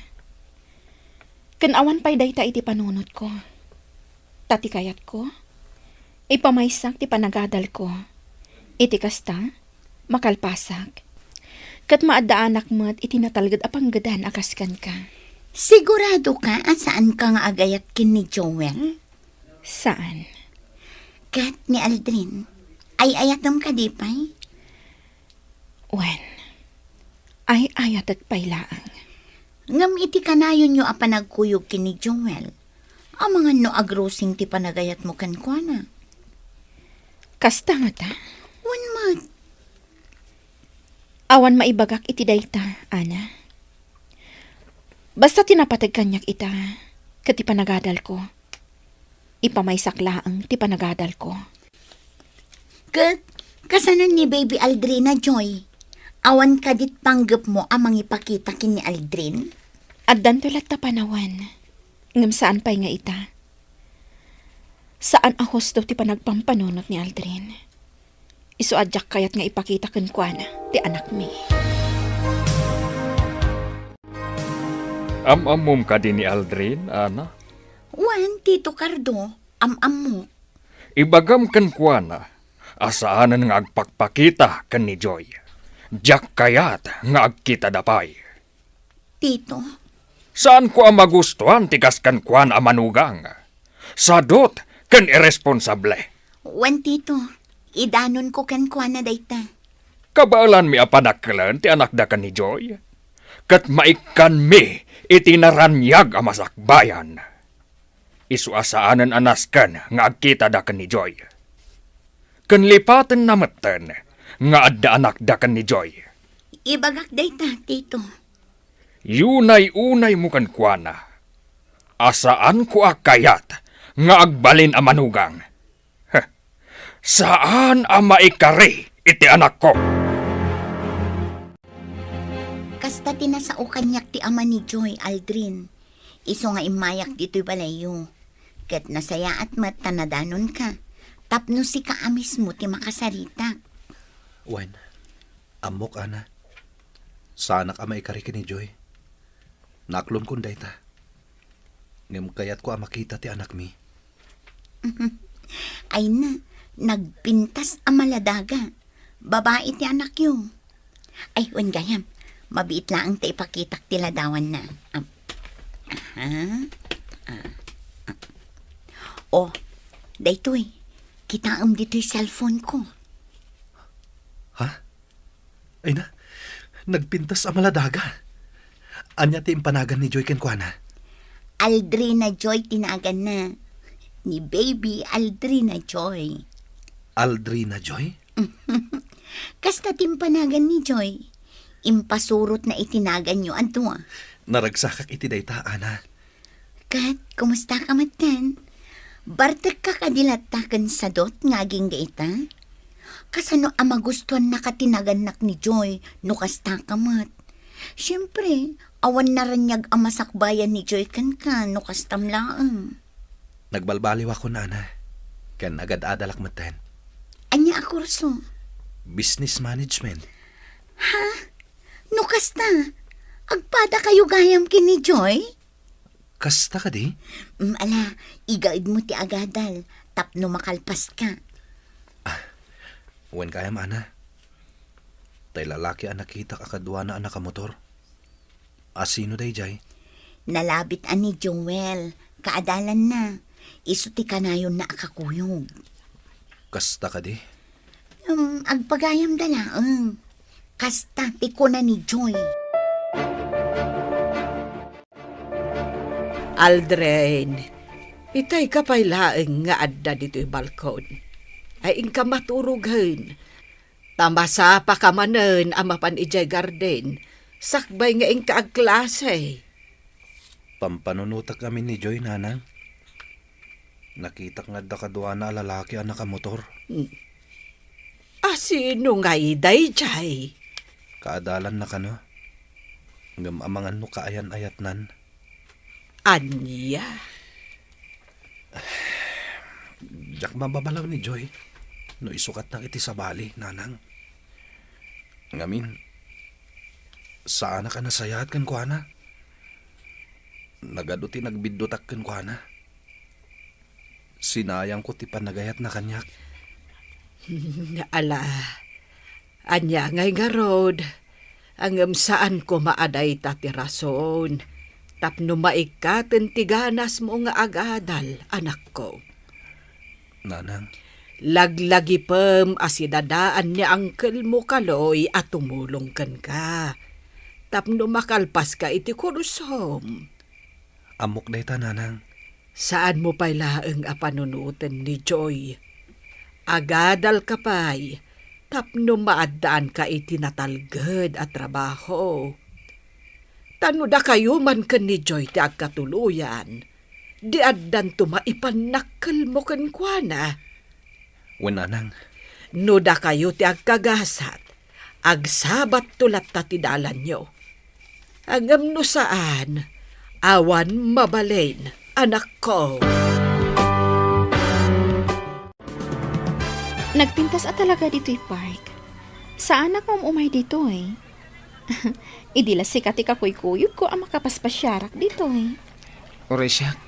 Ken awan pay dayta iti panunotko. Ta ti kayatko, ipamaysak ti panagadalko. Iti kasta, makalpasak. Ket maaddaanak met iti natalged a panggedan a kas kenka. Siguradoka a saanka nga agayat ken ni Joel? Saan. Ket ni Aldrin, ay-ayatem kadi pay? Wen, ay-ayatek pay laeng. Ngem iti kanayonyo a panagkuyog ken ni Joel, amangan no agrusing ti panagayatmo kenkuana. Kasta ngata? Wen met. Awan maibagak iti dayta, Ana. Basta ti napateg kaniak ita, ket ti panagadalko, ipamaysak laeng ti panagadalko. Ket kasano ni Baby Aldrin a, Joy? Awan kadit panggepmo a mangipakita ken ni Aldrin? Addanto latta panawen, ngem saan pay nga ita. Saan a husto ti panagpampanunot ni Aldrin. Isu a diak kayat nga ipakita kenkuana ti anakmi. Am-ammom kadi ni Aldrin, Ana? Wen, Tito Cardo, am-ammok. Ibagam kenkuana a saanen nga agpakpakita ken ni Joy. Diak kayat nga agkitada pay. Tito. Saanko a magustuan ti kas kenkuana a manugang. Sadut ken irresponsable. Wen, Tito, idanonko kenkuana dayta. Kabaelanmi a padakelen ti anakda ken ni Joy, ket maikkanmi iti naraniag a masakbayan. Isu a saanen a nasken nga agkitada ken ni Joy. Ken lipatenna metten nga adda anakda ken ni Joy. Ibagak dayta, Tito. Yunay-unaymo kenkuana a saanko a kayat nga agbalin a manugang. Heh, saan a maikari iti anakko. Kasta ti nasao kaniak ti ama ni Joy, Aldrin. Isu nga immayak ditoy balayyo. Ket nasayaat met ta nadanonka, tapno sika a mismo ti makasaritak. Wen, ammok, Ana. Saanak a maikari ken ni Joy. Naklonkon dayta. Ngem kayatko a makita ti anakmi. Ay na, nagpintas a maladaga. Babai ti anakyo. Ay, wen gayam, mabiit laeng ta ipakitak ti ladawanna. Am, aha. Ah, ah. Oh, daytoy. Kitaem ditoy cellphone ko. Ha? Ay na, nagpintas a maladaga. Ania ti impanagan ni Joy kenkuana? Aldrina Joy ti naganna. Ni Baby Aldrina Joy. Aldrina Joy? Kasta ti impanagan ni Joy. Impasurotna iti naganyo a dua. Naragsakak iti dayta, Ana. Ket, kumustaka metten? Bartekka kadi latta ken sadot nga agingga ita? Kasano a magustuannaka ti nagannak ni Joy no kastaka met? Siempre, awan naraniag a masakbayan ni Joy kenka no kastam laeng. Nagbalbaliwakon, Ana, ken agad-adalak metten. Ania a kurso? Business management. Ha? No kasta, agpadakayo gayam ken ni Joy? Kasta kadi? Mm, ala, igaedmo ti agadal tapno makalpaska. Ah, wen gayam, Ana. Tay lalaki a nakitak a kaduana a nakamotor. A sino daydiay? Nalabit a ni Joel, kaadalanna. Isu ti kanayonna a kakuyog. Kasta kadi? Um, agpagayamda laeng. Kasta ti kuna ni Joy. Aldrin, itayka pay laeng nga adda ditoy balkon. Ay, inka maturogen. Ta masapaka manen a mapan idiay garden, sakbay nga inka agklase. Pampanunotak amin ni Joy, Nanang. Nakitak nga adda kaduana a lalaki a nakamotor. Hmm. A sino ngay daydiay? Kaadalanna kano. Ngem amangan no kaayan-ayatnan. Ania? Diak mababalaw ni Joy no isukatnak iti sabali, Nanang. Ngamin, saanak a nasayaat kenkuana. Nagadu ti nagbiddutak kenkuana. Sinayangko ti panagayatna kaniak. Ala, ania ngay ngarud? Ngem saan koma a dayta ti rason tapno maikkaten ti ganasmo nga agadal, anakko. Nanang. Laglagipem a sidadaan ni Uncle mo Kaloy a tumulong kenka tapno makalpaska iti kursom. Ammok dayta, Nanang. Saanmo pay laeng a panunoten ni Joy. Agadalka pay tapno maaddaanka iti natalged a trabaho. Ta no dakayo man ken ni Joy ti agkatuloyan, di addanto maipannakkelmo kenkuana. Wen, Nanang. No dakayo ti agkagasat, agsabatto latta ti dalanyo. Ngem no saan, awan mabalin, anakko. Nagpintas a talaga ditoy park. Saanak nga um-umay ditoy. Idi la sika ti kakuykuyogko a makapaspasiarak ditoy. Uray siak,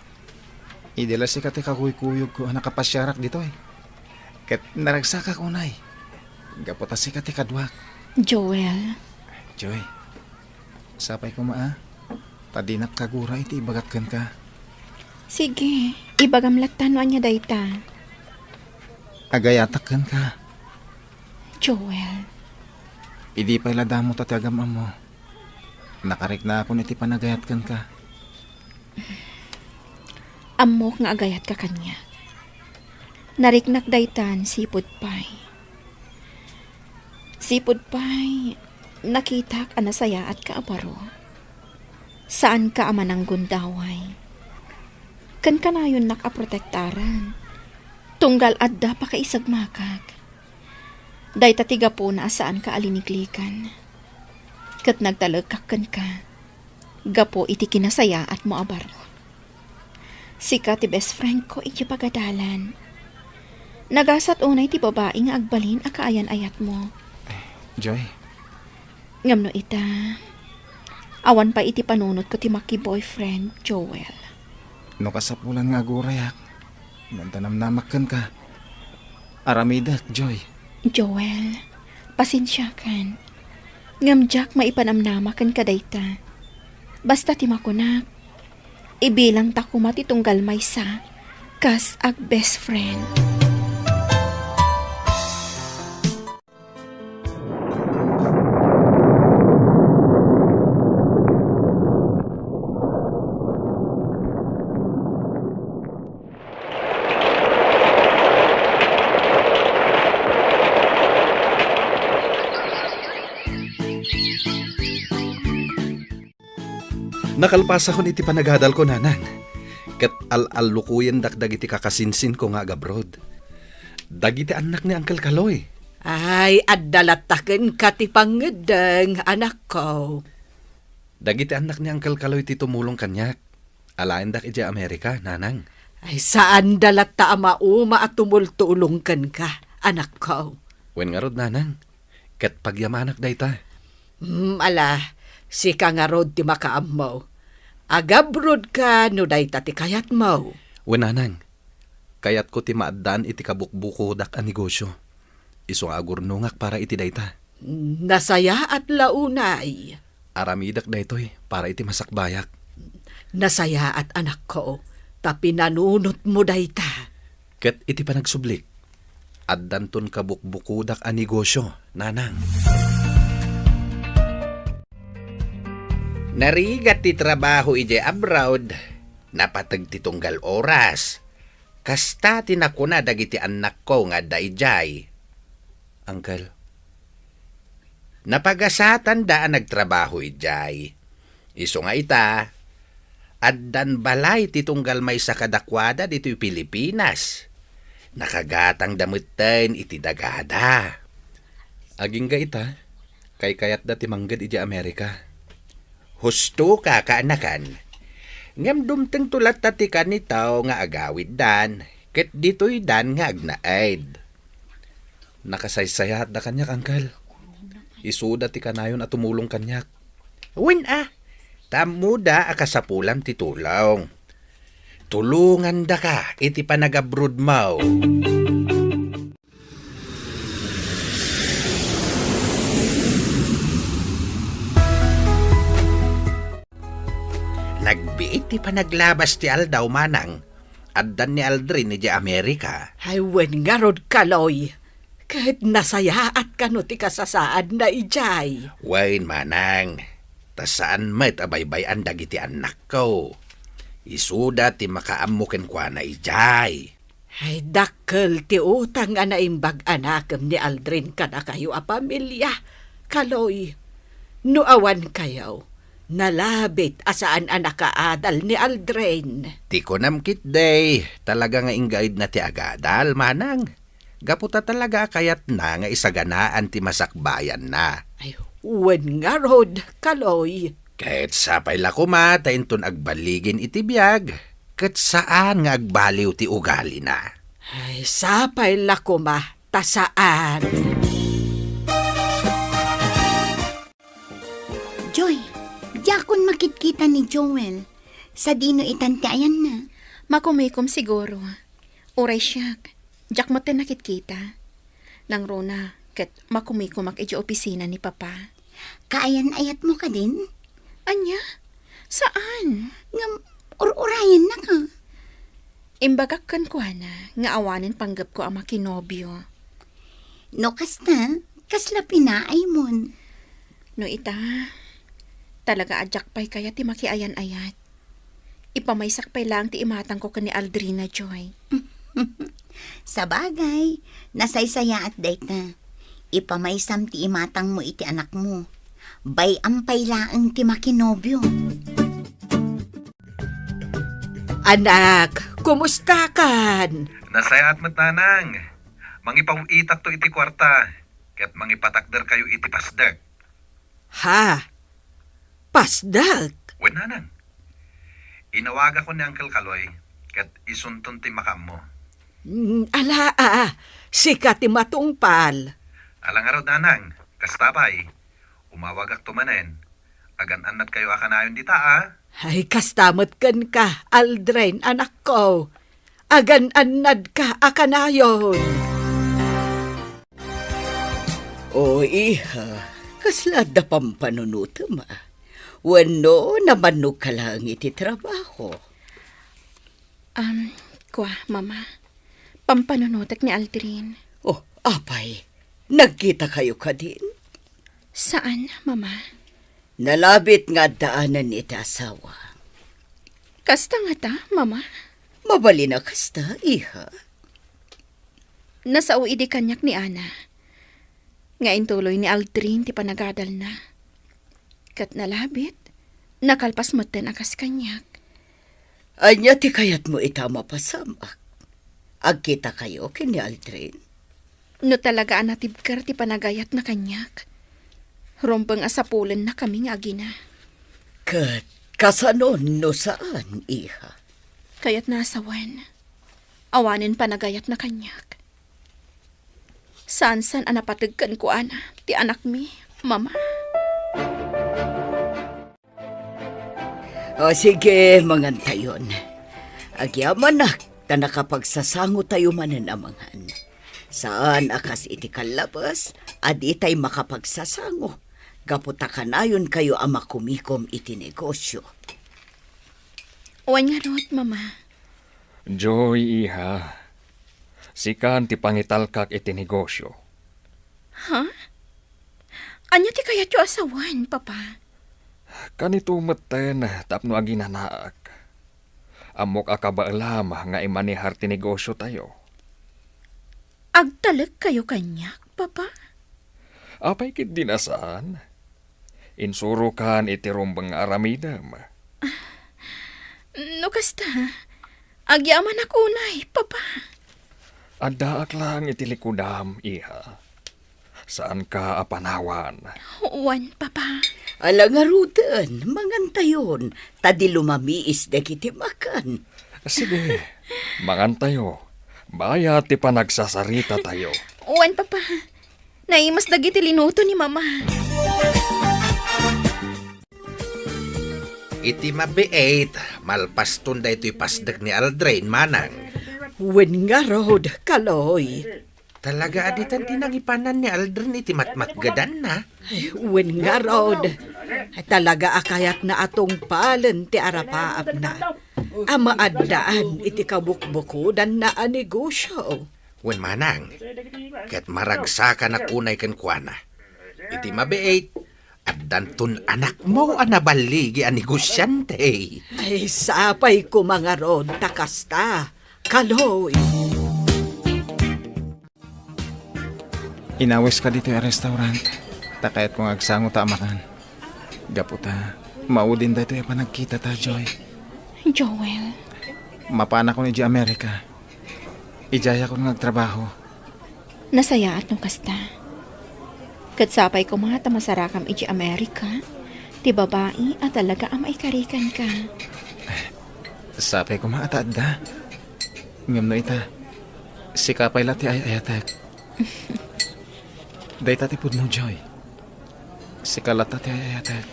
idi la sika ti kakuykuyogko a nakapasiarak ditoy. Ket naragsakak unay, gapu ta sika ti kaduak. Joel. Joy, sapay koma a, ta dinak kagura iti ibagak kenka. Sige, ibagam latta no ania dayta. Agayatak kenka. Joel. Idi pay la damo ta ti agam-ammo, nakariknaakon iti panagayat kenka. Ammok nga agayatka kaniak. Nariknak daytan sipud pay. Sipud pay, nakitak a nasayaatka a baro. Saanka a mananggundaway. Ken kanayonnak a protektaran. Tunggal adda pakaisagmakak. Dayta ti gapuna a saanka a liniklikan. Ket nagtalekak kenka gapu iti kinasayaatmo a baro. Sika ti best friend ko iti pagadalan. Nagasat unay ti babai nga agbalin a kaayan-ayatmo. Joy. Ngem no ita, awan pay iti panunotko ti maki-boyfriend, Joel. No kasapulan nga agurayak, ngem ta namnamak kenka. Aramidek, Joy. Joel, pasensiakan. Ngem diak maipanamnama kenka dayta. Basta ti makunak, ibilangta koma ti tunggal maysa kas ag-best friend. Nakalpasakon iti panagadalko, Nanang, ket al-allukoyendak dagiti kakasinsinko nga agabroad. Dagiti annak ni Uncle Kaloy. Ay, adda latta kenka ti pangngeddeng, anakko. Dagiti annak ni Uncle Kaloy ti tumulong kaniak. Alaendak idiay Amerika, Nanang. Ay, saanda latta a mauma a tumultulong kenka, anakko. Wen ngarud, Nanang. Ket pagyamanak dayta. Hmm, ala, sika ngarud ti makaammo. Agabrodka no dayta ti kayatmo. Wen, Nanang, kayatko ti maaddaan iti kabukbukodak a negosio. Isu nga agurnongak para iti dayta. Nasayaat la unay. Aramidek daytoy para iti masakbayak. Nasayaat, anakko, ta pinanunotmo dayta. Ket iti panagsublik, addanton kabukbukodak a negosio, Nanang. Narigat ti trabaho idiay abroad, napateg ti tunggal oras. Kasta ti nakuna dagiti annakko nga adda idiay. Uncle, napagasatanda a nagtrabaho idiay. Isu nga ita, addan balay ti tunggal maysa kadakuada ditoy Pilipinas. Nakagatangda metten iti dagada. Agingga ita, kaykayatda ti mangged idiay Amerika. Husto ka, kaanakan. Ngem dumtengto latta ti kanitaw nga agawiddan, ket ditoydan nga agnaed. Nakasaysayaatda kaniak, Uncle. Isuda ti kanayon a tumulong kaniak. Wen a, ta ammoda a kasapulam ti tulong. Tulongandaka iti panagabrodmo. Nagbiit ti panaglabas ti aldaw, Manang. Addan ni Aldrin idiay Amerika. Ay, wen ngarud, Kaloy. Ket nasayaat kano ti kasasaadna idiay. Wen, Manang. Ta saan met a baybay-an dagiti annakko. Isuda ti makaammo kenkuana idiay. Ay, dakkel ti utang a naimbag a nakem ni Aldrin kadakayo a pamilia, Kaloy. No awan kayo, nalabit a saan a nakaadal ni Aldrin. Ti kunam ketdi, talaga nga inggaidna ti agadal, Manang. Gapu ta talaga a kayatna nga isaganaan ti masakbayanna. Ay, wen ngarud, Kaloy. Ket sapay la koma ta inton agballigin iti biag, ket saan nga agbaliw ti ugalina. Ay, sapay la koma ta saan. Joy, diakon makitkita ni Joel. Sadino itan ti ayanna? Makumikom siguro. Uray siak, diak met nakitkita. Nangruna, ket makumikomak idiay opisina ni Papa. Kaayan-ayatmo kadin? Ania? Saan? Ngem, ur-urayennaka. Imbagak kenkuana nga awanen panggepko a makinobio. No kasta, kasla pinaaymon? No ita, talaga a diak pay kayat ti makiayan-ayat. Ipamaysak pay laeng ti imatangko ken ni Aldrina, Joy. Sabagay, nasaysayaat dayta. Ipamaysam ti imatangmo iti anakmo. Bay-am pay laeng ti makinobio. Anak, kumustakan? Nasayaat met, Nanang. Mangipaw-itakto iti kuarta, ket mangipatakderkayo iti pasdek. Ha? Pasdek? Wen, Nanang. Inawagakon ni Uncle Kaloy, ket isunton ti makaammo. Mm, ala, a, sika ti matungpal. Ala ngarud, Nanang. Kasta pay. Umawagakto manen. Agan-annadkayo a kanayon dita, a? Ay, kasta met kenka, Aldrin, anakko. Agan-annadka a kanayon. O, iha, kasla adda pampanunotem, a? Wenno namannogka laeng iti trabaho? Am, kua, Mama. Pampanunotek ni Aldrin. Oh, apay, nagkitakayo kadin? Saan, Mama. Nalabit nga addaanen iti asawa. Kasta ngata, Mama? Mabalin a kasta, iha. Nasao idi kaniak ni Ana nga intuloy ni Aldrin ti panagadalna. Ket nalabit, Nakalpas metten a kas kaniak. Ania ti kayatmo ita a mapasamak? Agkitakayo ken ni Aldrin? No talaga a natibker ti panagayatna kaniak, rumbeng a sapulennakami nga agina. Ket kasano no saan, iha? Kayatna a sawen, awanen panagayatna kaniak. Saan-saan a napateg kenkuana ti anakmi, Mama. O, sige, mangantayon. Agyamanak ta nakapagsasangotayo manen a mangan. Saan a kas iti kallabes a ditay makapagsasango, gapu ta kanayonkayo a makumikom iti negosio. Wen ngarud, Mama. Joy, iha. Sikan ti pangitalkak iti negosio. Ha? Ania ti kayatyo a sawen, Papa? Kanito metten tapno aginanaak. Ammok a kabaelam nga imanehar ti negosiotayo. Agtalekkayo kaniak, Papa? Apay ketdi a saan? Insurokan iti rumbeng nga aramidem. No kasta, agyamanak unay, Papa. Addaak laeng iti likudam, iha. Saanka a panawan. Wen, Papa. Ala ngaruden, mangantayon, ta di lumamiis dagiti makan. Sige, mangantayo. Bayat ti panagsasaritatayo. Wen, Papa. Naimas dagiti linuto ni Mama. Iti mabiit, malpaston daytoy pasdek ni Aldrin, manang. Wen ngarud, Kaloy. Talaga a ditan ti nangipanan ni Aldrin iti matmatgedanna? Ay, wen ngarud. Talaga a kayatna a tungpalen ti arapaapna a maaddaan iti kabukbukodanna a negosio. Wen manang, ket maragsakanak unay kenkuana. Iti mabiit, addanton anakmo a naballigi a negosiante. Ay, sapay koma ngarud ta kasta, Kaloy. Inawiska ditoy a restaurant, ta kayatko nga agsango ta a makan. Gapu ta, maudin daytoy a panagkitata, Joy. Joel. Mapanakon idiay Amerika. Idiayakon nga agtrabaho. Nasayaat no kasta. Ket sapay koma ta masarakam idiay Amerika ti babai a talaga a maikarikanka. Sapay koma a ta adda. Ngem no ita, sika pay la ti ay-ayatek. Dayta ti pudno, Joy. Sika latta ti ay-ayatek.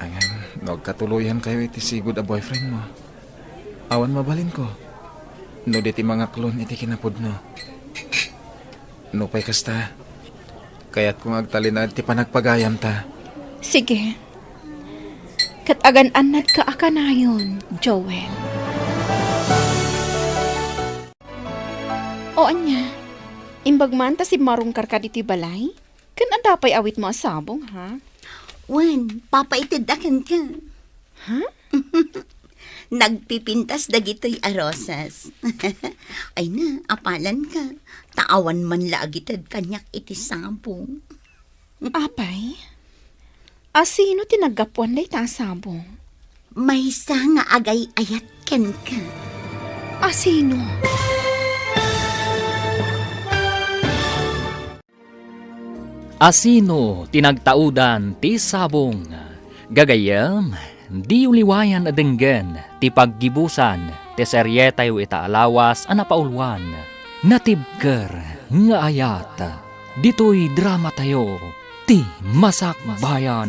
Ngem no agkatuloyankayo iti sigud a boyfriend mo, awan mabalinko no di ti mangaklon iti kinapudno. Nupay kasta, kayatko nga agtalinaed ti panagpagayamta. Sige. Ket agan-annadka a kanayon, Joel. O ania, imbag man ta simmarungkarka ditoy balay? Ken adda pay awitmo a sabong, ha? Wen, papaitedda kenka. Ha? Nagpipintas dagitoy a rosas. Ay na, apalanka. Ta awan man la agited kaniak iti sabong. Apay? Asino ti naggapuan dayta a sabong? Maysa nga agay-ayat kenka. Asino? Asino ti nagtaudan ti sabong? Gagayyem, diyo liwayan a denggen ti paggibusan ti serietayo ita a lawas a napauluan, Natibker nga Ayat. Ditoy dramatayo, Ti Masakbayan.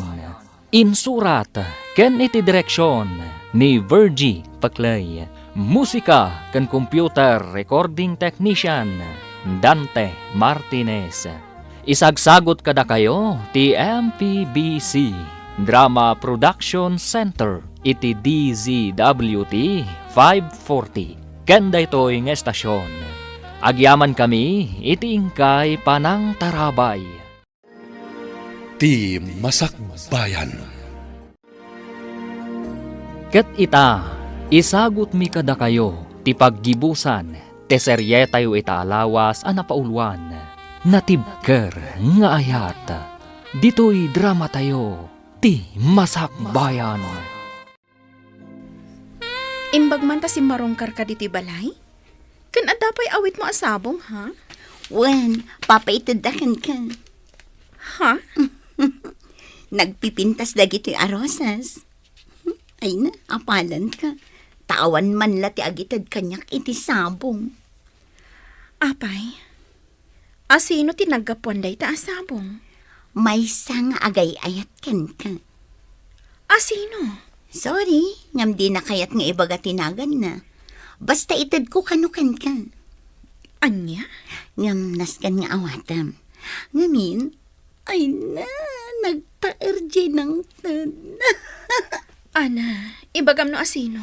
Insurat ken iti direksion ni Virgie Paclay. Musika ken computer recording technician, Dante Martinez. Isagsagut kadakayo ti M P B C Drama Production Center iti D Z W T five forty. Ken daytoy nga estasion, agyamankami iti inkay panangtarabay. Ti Masakbayan. Ket ita, isagutmi kadakayo ti paggibusan ti serietayo ita a lawas a napauluan, Natibker nga Ayat. Ditoy dramatayo, Ti Masakbayan. Imbag man ta simmarungkarka ditoy balay? Ken adda pay awitmo a sabong, ha? Wen, papaitedda kenka. Ha? Nagpipintas dagitoy a rosas. Ay na, apalanka. Ta awan man la ti agited kaniak iti sabong. Apay, asino ti naggapuan dayta a sabong? Maysa nga agay-ayat kenka. Asino? Sorry, ngem dina kayat nga ibaga ti naganna. Basta itedko kano kenka. Ania? Ngem nasken nga awatem. Ngamin, ay na, nagtaer diay nangted. Ana, ibagam no asino?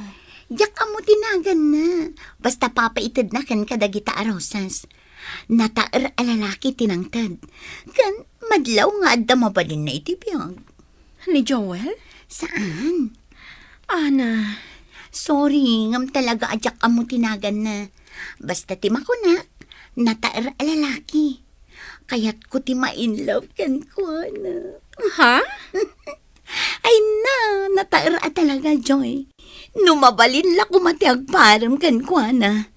Diak ammo ti naganna. Basta papaitedna kenka dagita a rosas. Nataer a lalaki ti nangted. Ken madlaw nga adda mabalinna iti biag. Ni Joel? Saan? Ana. Sorry, ngem talaga a diak ammo ti naganna. Basta ti makunak, nataer a lalaki. Kayatko ti ma-in love kenkuana. Ha? Ay na, nataer a talaga, Joy. No mabalin la koma ti agparem kenkuana.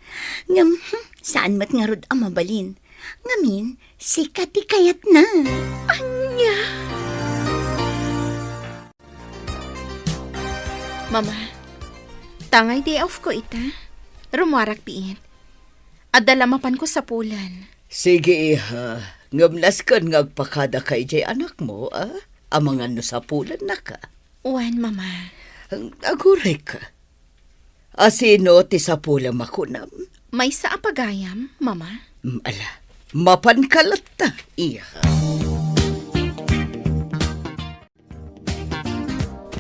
Ngem, hmm, saan met ngarud a mabalin. Ngamin, sika ti kayatna. Ania? Mama, tangay day off ko ita. Rummuarak biit. Adda la mapanko sapulen. Sige, iha. Ngem nasken nga agpakadaka idiay anakmo, a? Amangan no sapulennaka. Wen, Mama. Agurayka. Asino ti sapulem a kunam? Maysa a pagayam, Mama. Mm, ala, mapanka latta, iha.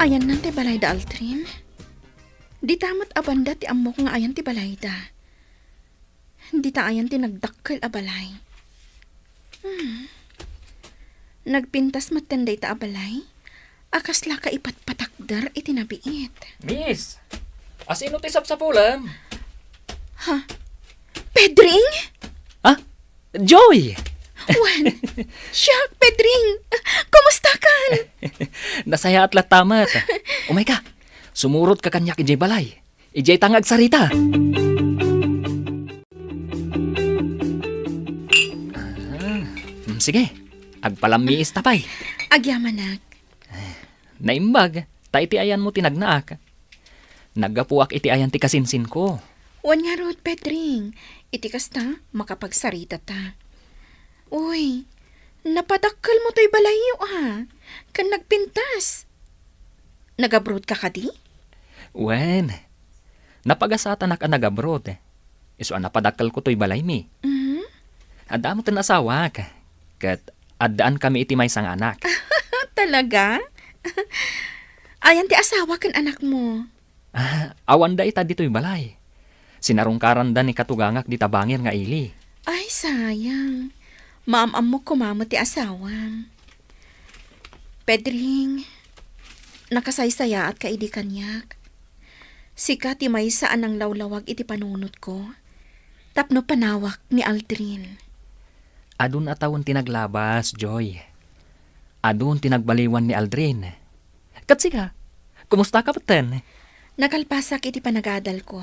Ayanna ti balayda, Aldrin? Dita met a banda ti ammok nga ayan ti balayda. Dita ayan ti nagdakkel a balay. Hmm. Nagpintas metten dayta a balay a kasla kaipatpatakder iti nabiit. Miss, asino ti sapsapulem? Ha? Pedring? Ha? Joy! Wen, siak, Pedring. Kumustakan? Nasayaat latta met. Umayka, sumurotka kaniak idiay balay. Idiay ta nga agsarita. Ah, mm, sige, agpalammiista pay. Agyamanak. Naimbag, ta iti ayanmo ti nagnaak. Naggapuak iti ayan ti kasinsinko. Wen ngarud, Pedring, iti kasta, makapagsaritata. Uy, napadakkelmo toy balayyo, a, ken nagpintas. Nagabrodka kadi? Wen, napagasatanak a nagabroad. Isu a napadakkelko toy balaymi. Mhm. Adda metten asawak, ket addaan kami iti maysa nga anak. Talaga? Ayan ti asawa ken anakmo? Ah, awanda ita ditoy balay. Sinarungkaranda ni katugangak dita bangir nga ili. Ay, sayang. Maam-ammok koma met ti asawam. Pedring, nakasaysayaatka idi kaniak. Sika ti maysa a nanglawlawag iti panunotko tapno panawak ni Aldrin. Adun a tawen ti naglabas, Joy. Adun ti nagbaliwan ni Aldrin. Ket sika, kumustaka metten? Nakalpasak iti panagadalko.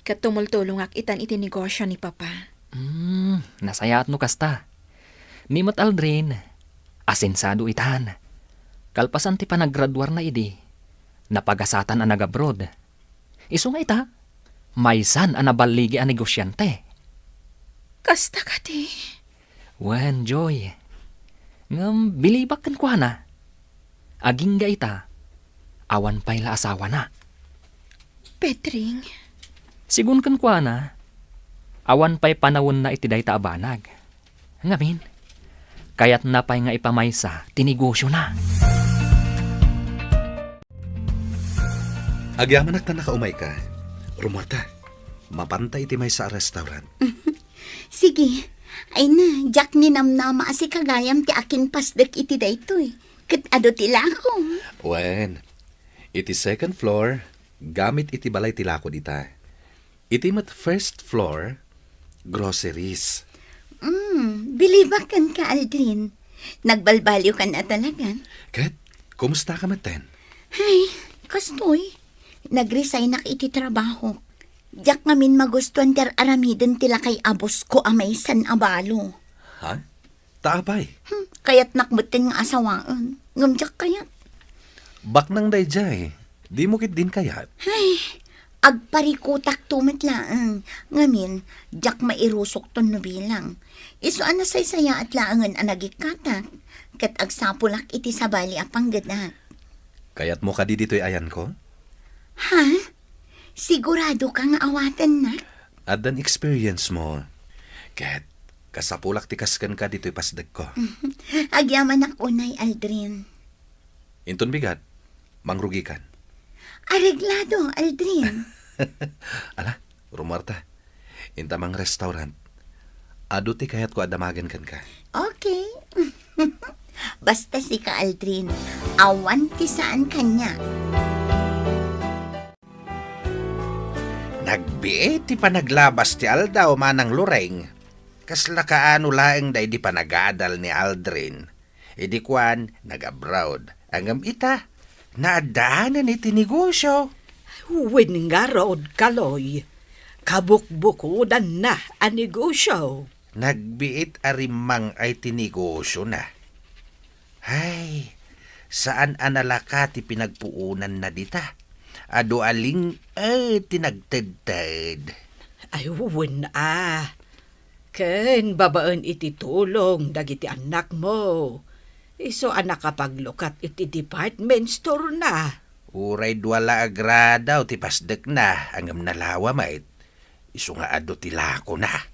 Ket tumultulongak itan iti negosio ni Papa. Hmm, nasayaat no kasta. Ni met Aldrin, asinsado itan. Kalpasan ti panaggraduarna idi, napagasatan a nagabroad. Isu nga ita, maysan a naballigi a negosiante. Kasta kadi? Wen, Joy. Ngem bilibak kenkuana. Agingga ita, awan pay la asawana. Pedring. Sigun kenkuana, awan pay panawenna iti dayta a banag. Ngamin, kayatna pay nga ipamaysa ti negosiona. Agyamanak ta nakaumayka. Rummuarta. Mapanta iti maysa a restaurant. Sige. Ay na, diak ninamnama a sika gayam ti akinpasdek iti daytoy. Ket adu ti lakom. Wen, iti second floor, gamit iti balay ti lakod ita. Iti met first floor, groceries. Mm, bilibak kenka, Aldrin. Nagbalbaliwkan a talaga. Ket, Kumustaka metten? Ay, kastoy. Nagresignak iti trabaho. Diak ngamin magustuan ti ar-aramiden ti lakay a boss ko a maysan a balo. Ha? Ta apay? Hmm, kayatnak metten nga asawaen. Ngem diak kayat. Baknang daydiay. Dimo ketdin kayat? Ay, agparikutakto met laeng. Ngamin, diak mairusokton no bilang. Isu a nasaysayaat laengen a nagikkatak, ket agsapulak iti sabali a panggedak. Kayatmo kadi ditoy ayanko? Ha? Siguradoka nga awatennak? Addan experience mo. Ket kasapulak ti kas kenka ditoy pasdekko. Agyamanak unay, Aldrin. Inton bigat, mangrugikan. Areglado, Aldrin. Ala, rumuarta. Inta mangrestaurant. Adu ti kayatko a damagen kenka. Okay. Basta sika, Aldrin, awan ti saan kaniak. Nagbiit ti panaglabas ti aldaw, Manang Loreng. Kasla kaano laeng daydi panagadal ni Aldrin. Idi kuan, nag-abroad. Ngem ita, naaddaanen iti negosio. Wen ngarud, Kaloy, kabukbukodanna a negosio. Nagbiit a rimmang-ay ti negosiona. Ay, saan a nalaka ti pinagpuonanna dita. Adu a ling-, eh, ti nagtedted. Ay, wen a. Ken babaen iti tulong dagiti annakmo, isu a nakapaglukat iti department store-na. Uray dua la a gradaw ti pasdekna, ngem nalawa met. Isu nga adu ti lakona.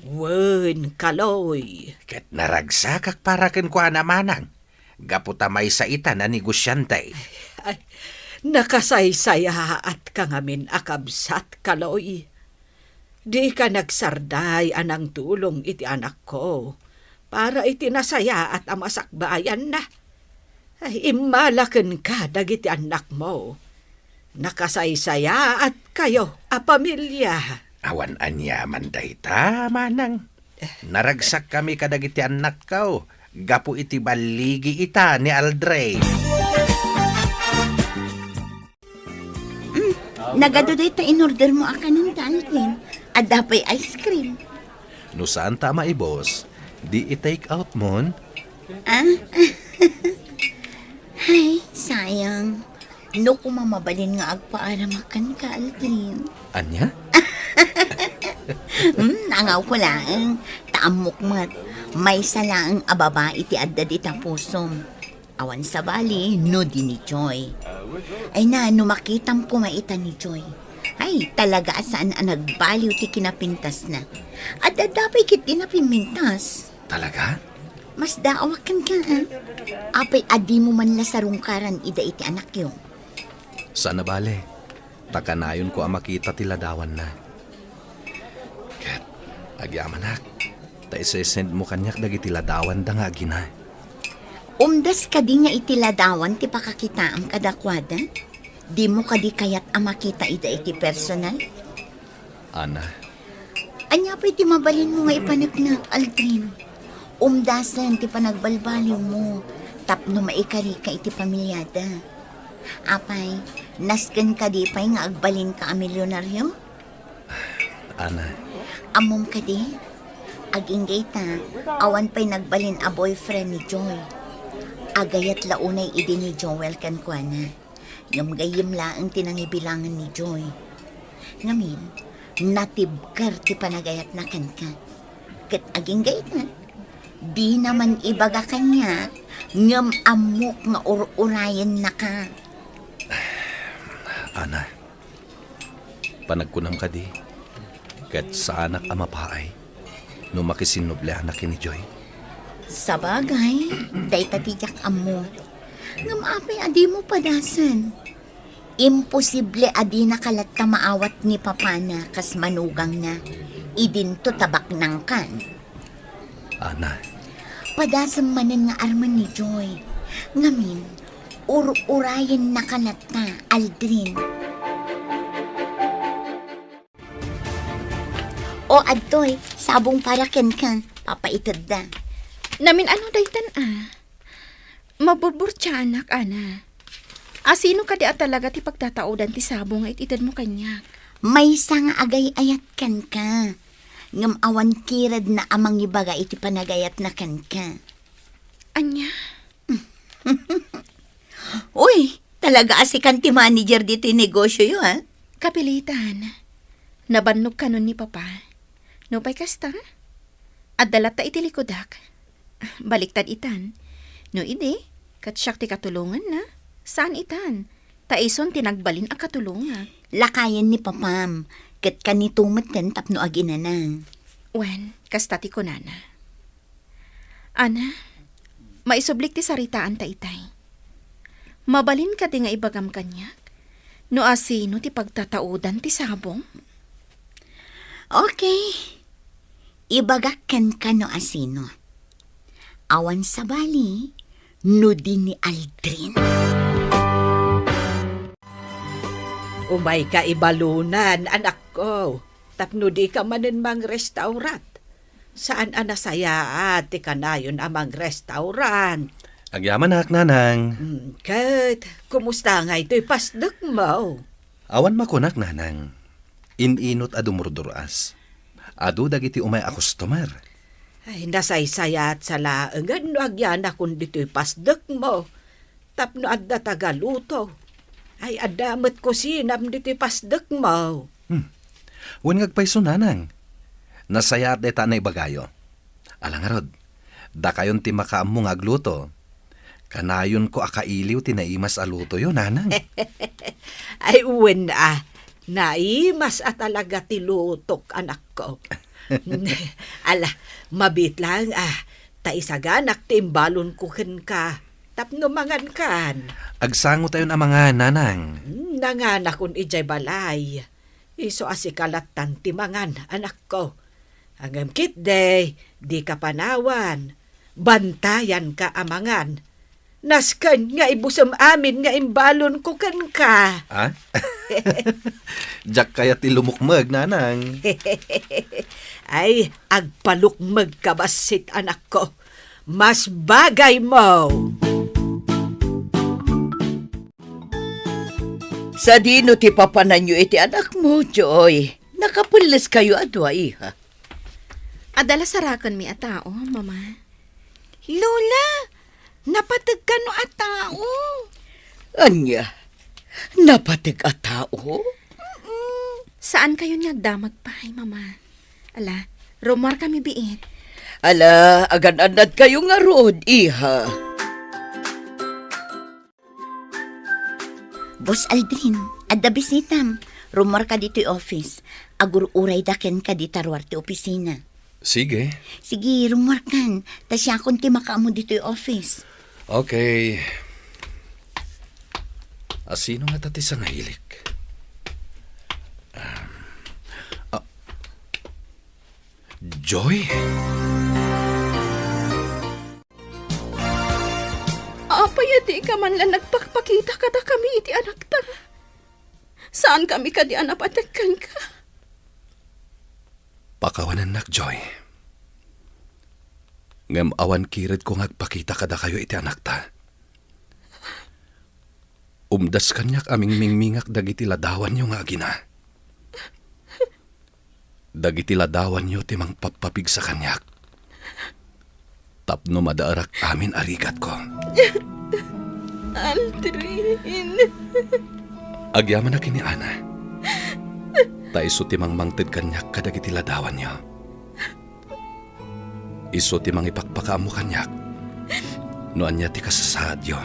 Wen, Kaloy. Ket naragsakak para kenkuana, Manang, gapu ta maysa ita a negosiante. Ay, nakasaysayaatka ngamin a kabsat, Kaloy. Dika nagsarday a nangtulong iti anakko para iti nasayaat a masakbayanna. Ay, immala kenka dagiti annakmo. Nakasaysayaatkayo a pamilia. Awan aniaman dayta, Manang. Naragsakkami kadagiti annakko gapu iti balligi ita ni Aldrin. Mm, nagadu dayta in-order mo a kanen, Aldrin. Adda pay ice cream. No saan ta a maibos, di i-take out mon? Ah? Ay, sayang. No koma mabalin nga agpaaramakan ka, Aldrin. Ania? Hmm, nangaw ko laeng. Ta ammok met, maysa laeng a babai ti adda dita pusom. Awan sabali, no di ni Joy. Ay na, no makitam koma ita ni Joy. Ay, talaga a saan a nagbaliw ti kinapintasna. Adda pay ketdi napimmintas. Talaga? Masdaawak kenka, ah. Apay a dimo man la sarungkaran ida iti anakyo? Saan a bale. Ta kanayonko a makita ti ladawanna. Ket agyamanak, ta isesendmo kaniak dagiti ladawanda nga agina. Umdas kadi nga iti ladawan ti pakakitaam kadakuada? Dimo kadi kayat a makita ida iti personal? Ana. Ania pay ti mabalinmo nga ipaneknek, Aldrin? Umdasen ti panagbalbaliwmo tapno maikarika iti pamiliada. Apay, nasken kadi pay nga agbalinka a milyonaryo? Ana. Ammom kadi? Agingga ita, awan pay nagbalin a boyfriend ni Joy. Agayat la unay idi ni Joel kenkuana. Ngem gayyem laeng ti nangibilangen ni Joy. Ngamin, natibker ti panagayatna kenka. Ket agingga ita, dina man ibaga kaniak, ngem ammok nga ur-urayennaka. Ana, panagkunam kadi, ket saanak a mapaay no makisinnublianak ken ni Joy? Sabagay, dayta ti diak ammo. Ngem apay a dimo padasen? Imposible a dinaka latta maawat ni papana kas manugangna. Idinto ta baknangkan. Ana. Padasem manen nga armen ni Joy. Ngamin, ur-urayennaka latta, Aldrin. O, adtoy, sabong para kenka, papaitedda. Namin-ano daytan a? Maburburtiaanak, Ana. Asino kadi a talaga ti pagtataudan ti sabong nga it-itedmo kaniak? Maysa nga agay-ayat kenka. Ngem awan kiredna a mangibaga iti panagayatna kenka. Ania? Uy, talaga a sikan ti manager ditoy negosioyo, ha? Kapilitan. Nabannog kanon ni Papa. Nupay kasta, adda latta iti likudak. Baliktad itan. No idi, ket siak ti katulonganna. Saan itan. Ta isun ti nagbalin a katulongak. Lakayen ni Papam, ket kanito metten tapno aginana. Wen, kasta ti kunana. Ana, maisublik ti saritaanta itay. Mabalin kadi nga ibagam kaniak no asino ti pagtataudan ti sabong? Okay. Ibagak kenka no asino. Awan sabali no di ni Aldrin. Umayka ibalunan, anakko, tapno dika manen mangrestaurant. Saan a nasayaat ti kanayon a mangrestaurant. Agyamanak, Nanang. Hmm, ket, kumusta ngay toy pasdekmo? Awan makunak, Nanang. In-inot a dumurdur-as. Adu dagiti umay a customer. Ay, nasaysayaat sa laengen no agyanakon ditoy pasdekmo. Tapno adda tagaluto. Ay, adda met kusinam ditoy pasdekmo. Hmm. Wen nga agpayso, Nanang. Nasayaat dayta a naibagayo. Ala ngarud, dakayon ti makaammo nga agluto. Kanayonko a kailiw ti naimas a lutoyo, Nanang. Ay, wen a, naimas a talaga ti lutok, anakko. Ala, mabiit laeng a, ta isaganak ti imbalonko kenka tapno mangankan. Agsangotayon a mangan, Nanang. Hmm, nanganakon idiay balay. Isu a sika lattan ti mangan, anakko. Ngem ketdi, dika panawan. Bantayanka a mangan. Nasken nga ibusem amin nga imbalonko kenka. Ah? Diak kayat ti lumukmeg, Nanang. Ay, agpalukmegka bassit, anakko. Mas bagaymo. Sadino ti papananyo iti anakmo, Joy? Nakapelleskayo a dua, iha. Adda la sarakenmi a tao, Mama. Lola, napateg kano a tao? Ania? Napateg a tao? Mm-mm. Saankayon nga agdamag pay, Mama. Ala, rummuarkami biit. Ala, agan-annadkayo ngarud, iha. Boss Aldrin, adda bisitam. Rummuarka ditoy office. Agur-urayda kenka dita ruar ti opisina. Sige. Sige, rummuarkan. Ta siakon ti makaammo ditoy office. Okay. Asino ngata ti sangailik? Um, ah, Joy? Apay a dika man la nagpakpakita kadakami iti anakta? Saankami kadi a napateg kenka? Pakawanennak, Joy. Ngem awan kiredko nga agpakita kadakayo iti anakta. Umdas kaniak a mingmingmingak dagiti ladawanyo nga agina. Dagiti ladawanyo ti mangpappapigsa kaniak tapno madaerak amin a rigatko. Aldrin. Agyamanak ken ni Ana. Ta isu ti mangmangted kaniak kadagiti ladawanyo. Isu ti mangipakpakaammo kaniak no ania ti kasasaadyo.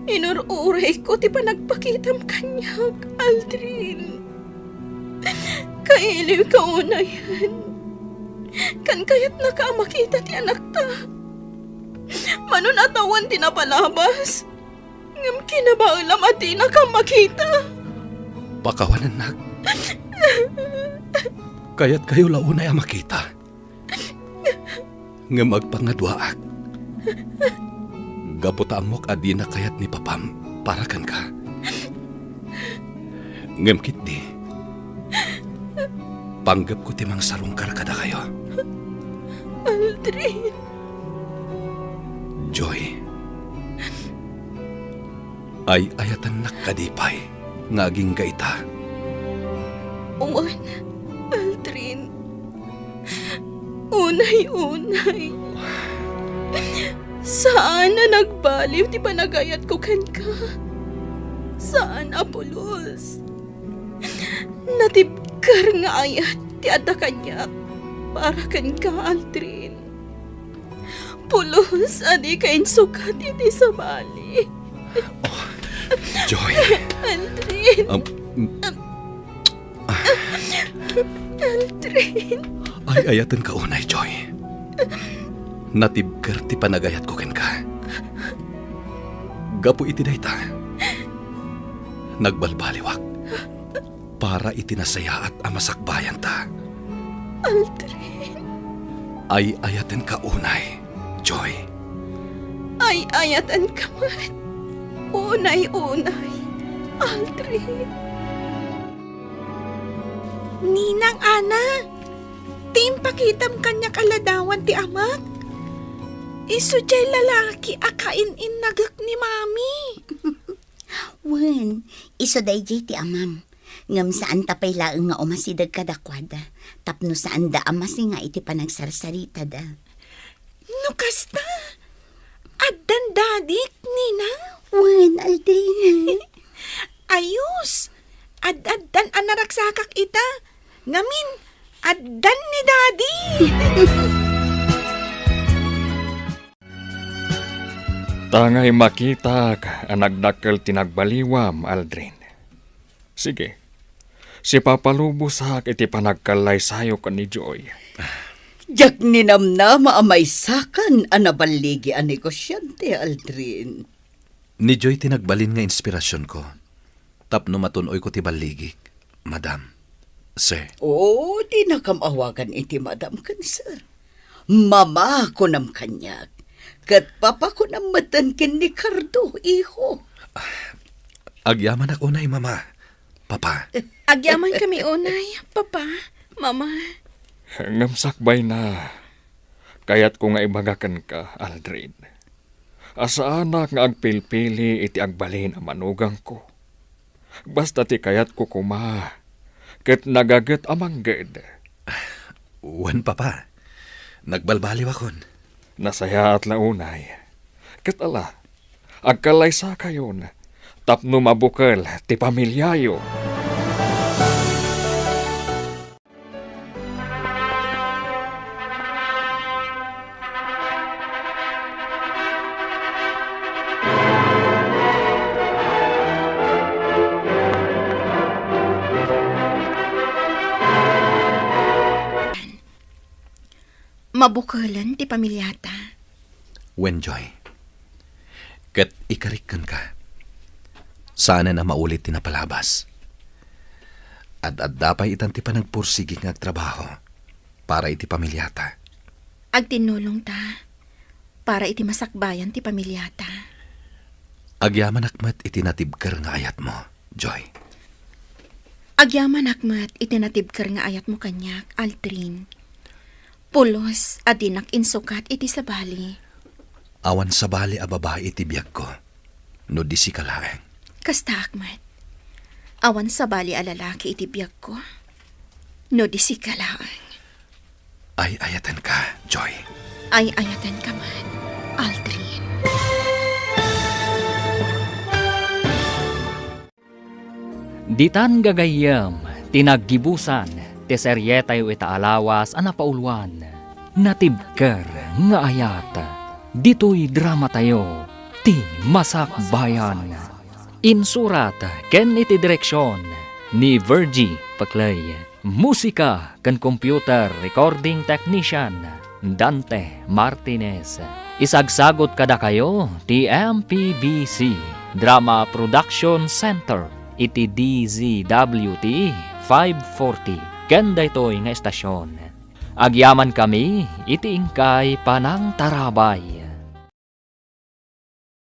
Inur-urayko ti panagpakitam kaniak, Aldrin. Kailiwka unayen. Ken kayatnaka a makita ti anakta. Mano a tawen ti napalabas. Ngem kinabaelam a dinaka makita. Pakawanennak. Kayatkayo la unay a makita. Ngem agpangaduaak. Gapu ta ammok a dina kayat ni Papam para kenka. Ngem ketdi, panggepko ti mangsarungkar kadakayo. Aldrin. Joy, ay-ayatennak kadi pay nga agingga ita? Wen, Aldrin. Unay-unay. Saan a nagbaliw ti panagayatko kenka. Saan a pulos. Natibker nga ayat ti adda kaniak para kenka, Aldrin. Pulos a dika insukat iti sabali. Oh, Joy. Aldrin. Um, Aldrin. Ay-ayatenka unay, Joy. Natibker ti panagayatko kenka. Gapu iti dayta, nagbalbaliwak para iti nasayaat a masakbayanta. Aldrin. Ay-ayatenka unay, Joy. Ay-ayatenka met. Unay-unay, Aldrin. Ninang Ana, ti impakitam kaniak a ladawan ti amak? Isu diay lalaki a kain-innagek ni Mami. Wen, isu daydiay ti amam. Ngem saanta pay laeng nga umasideg kadakuada, tapno saanda a masinga iti panagsarsaritada. No kasta, addan dadik, Nina? Wen, Aldrin. Ayos! Ad-addan a naragsakak ita. Ngamin, addan ni Daddy! Tangay makitak a nagdakkel ti nagbaliwam, Aldrin. Sige, sipapalubosak iti panagkallaysayok ken ni Joy. Diak ninamnama a maysakan a naballigi a negosiante, Aldrin. Ni Joy ti nagbalin nga inspirasionko tapno matun-oyko ti balligik, Madam, Sir. Oo, dinakam awagan iti Madam ken Sir. Mama, kunam kaniak. Ket Papa, kunam metten ken ni Cardo, iho. Agyamanak unay, Mama. Papa. Agyamankami unay, Papa, Mama. Ngem sakbayna, kayatko nga ibaga kenka, Aldrin, a saanak nga agpilpili iti agbalin a manugangko. Basta ti kayatko koma, ket nagaget a mangged. Wen, Papa. Nagbalbaliwakon. Nasayaat la unay. Ket ala, agkallaysakayon tapno mabukel ti pamiliayo. Mabukelen ti pamiliata. Wen, Joy. Ket ikarik kenka. Saanen a maulit ti napalabas. Ad-adda pay itan ti panagpursigi nga agtrabaho para iti pamiliata. Agtinnulongta para iti masakbayan ti pamiliata. Agyamanak met iti natibker nga ayatmo, Joy. Agyamanak met iti natibker nga ayatmo kaniak, Aldrin. Pulos a dinak insukat iti sabali. Awan sabali a babai iti biagko, no di sika laeng. Kastaak met. Awan sabali a lalaki iti biagko, no di sika laeng. Ay-ayatenka, Joy. Ay-ayatenka met, Aldrin. Ditan gagayyem ti naggibusan ti serietayo ita a lawas a napauloan, Natibker nga Ayat. Ditoy dramatayo, ti Masakbayan. Insurat ken iti direksion ni Virgie Paclay. Musika ken computer recording technician, Dante Martinez. Isagsagut kadakayo ti M P B C Drama Production Center iti D Z W T five forty ken daytoy nga estasion. Agyamankami iti inkay panangtarabay.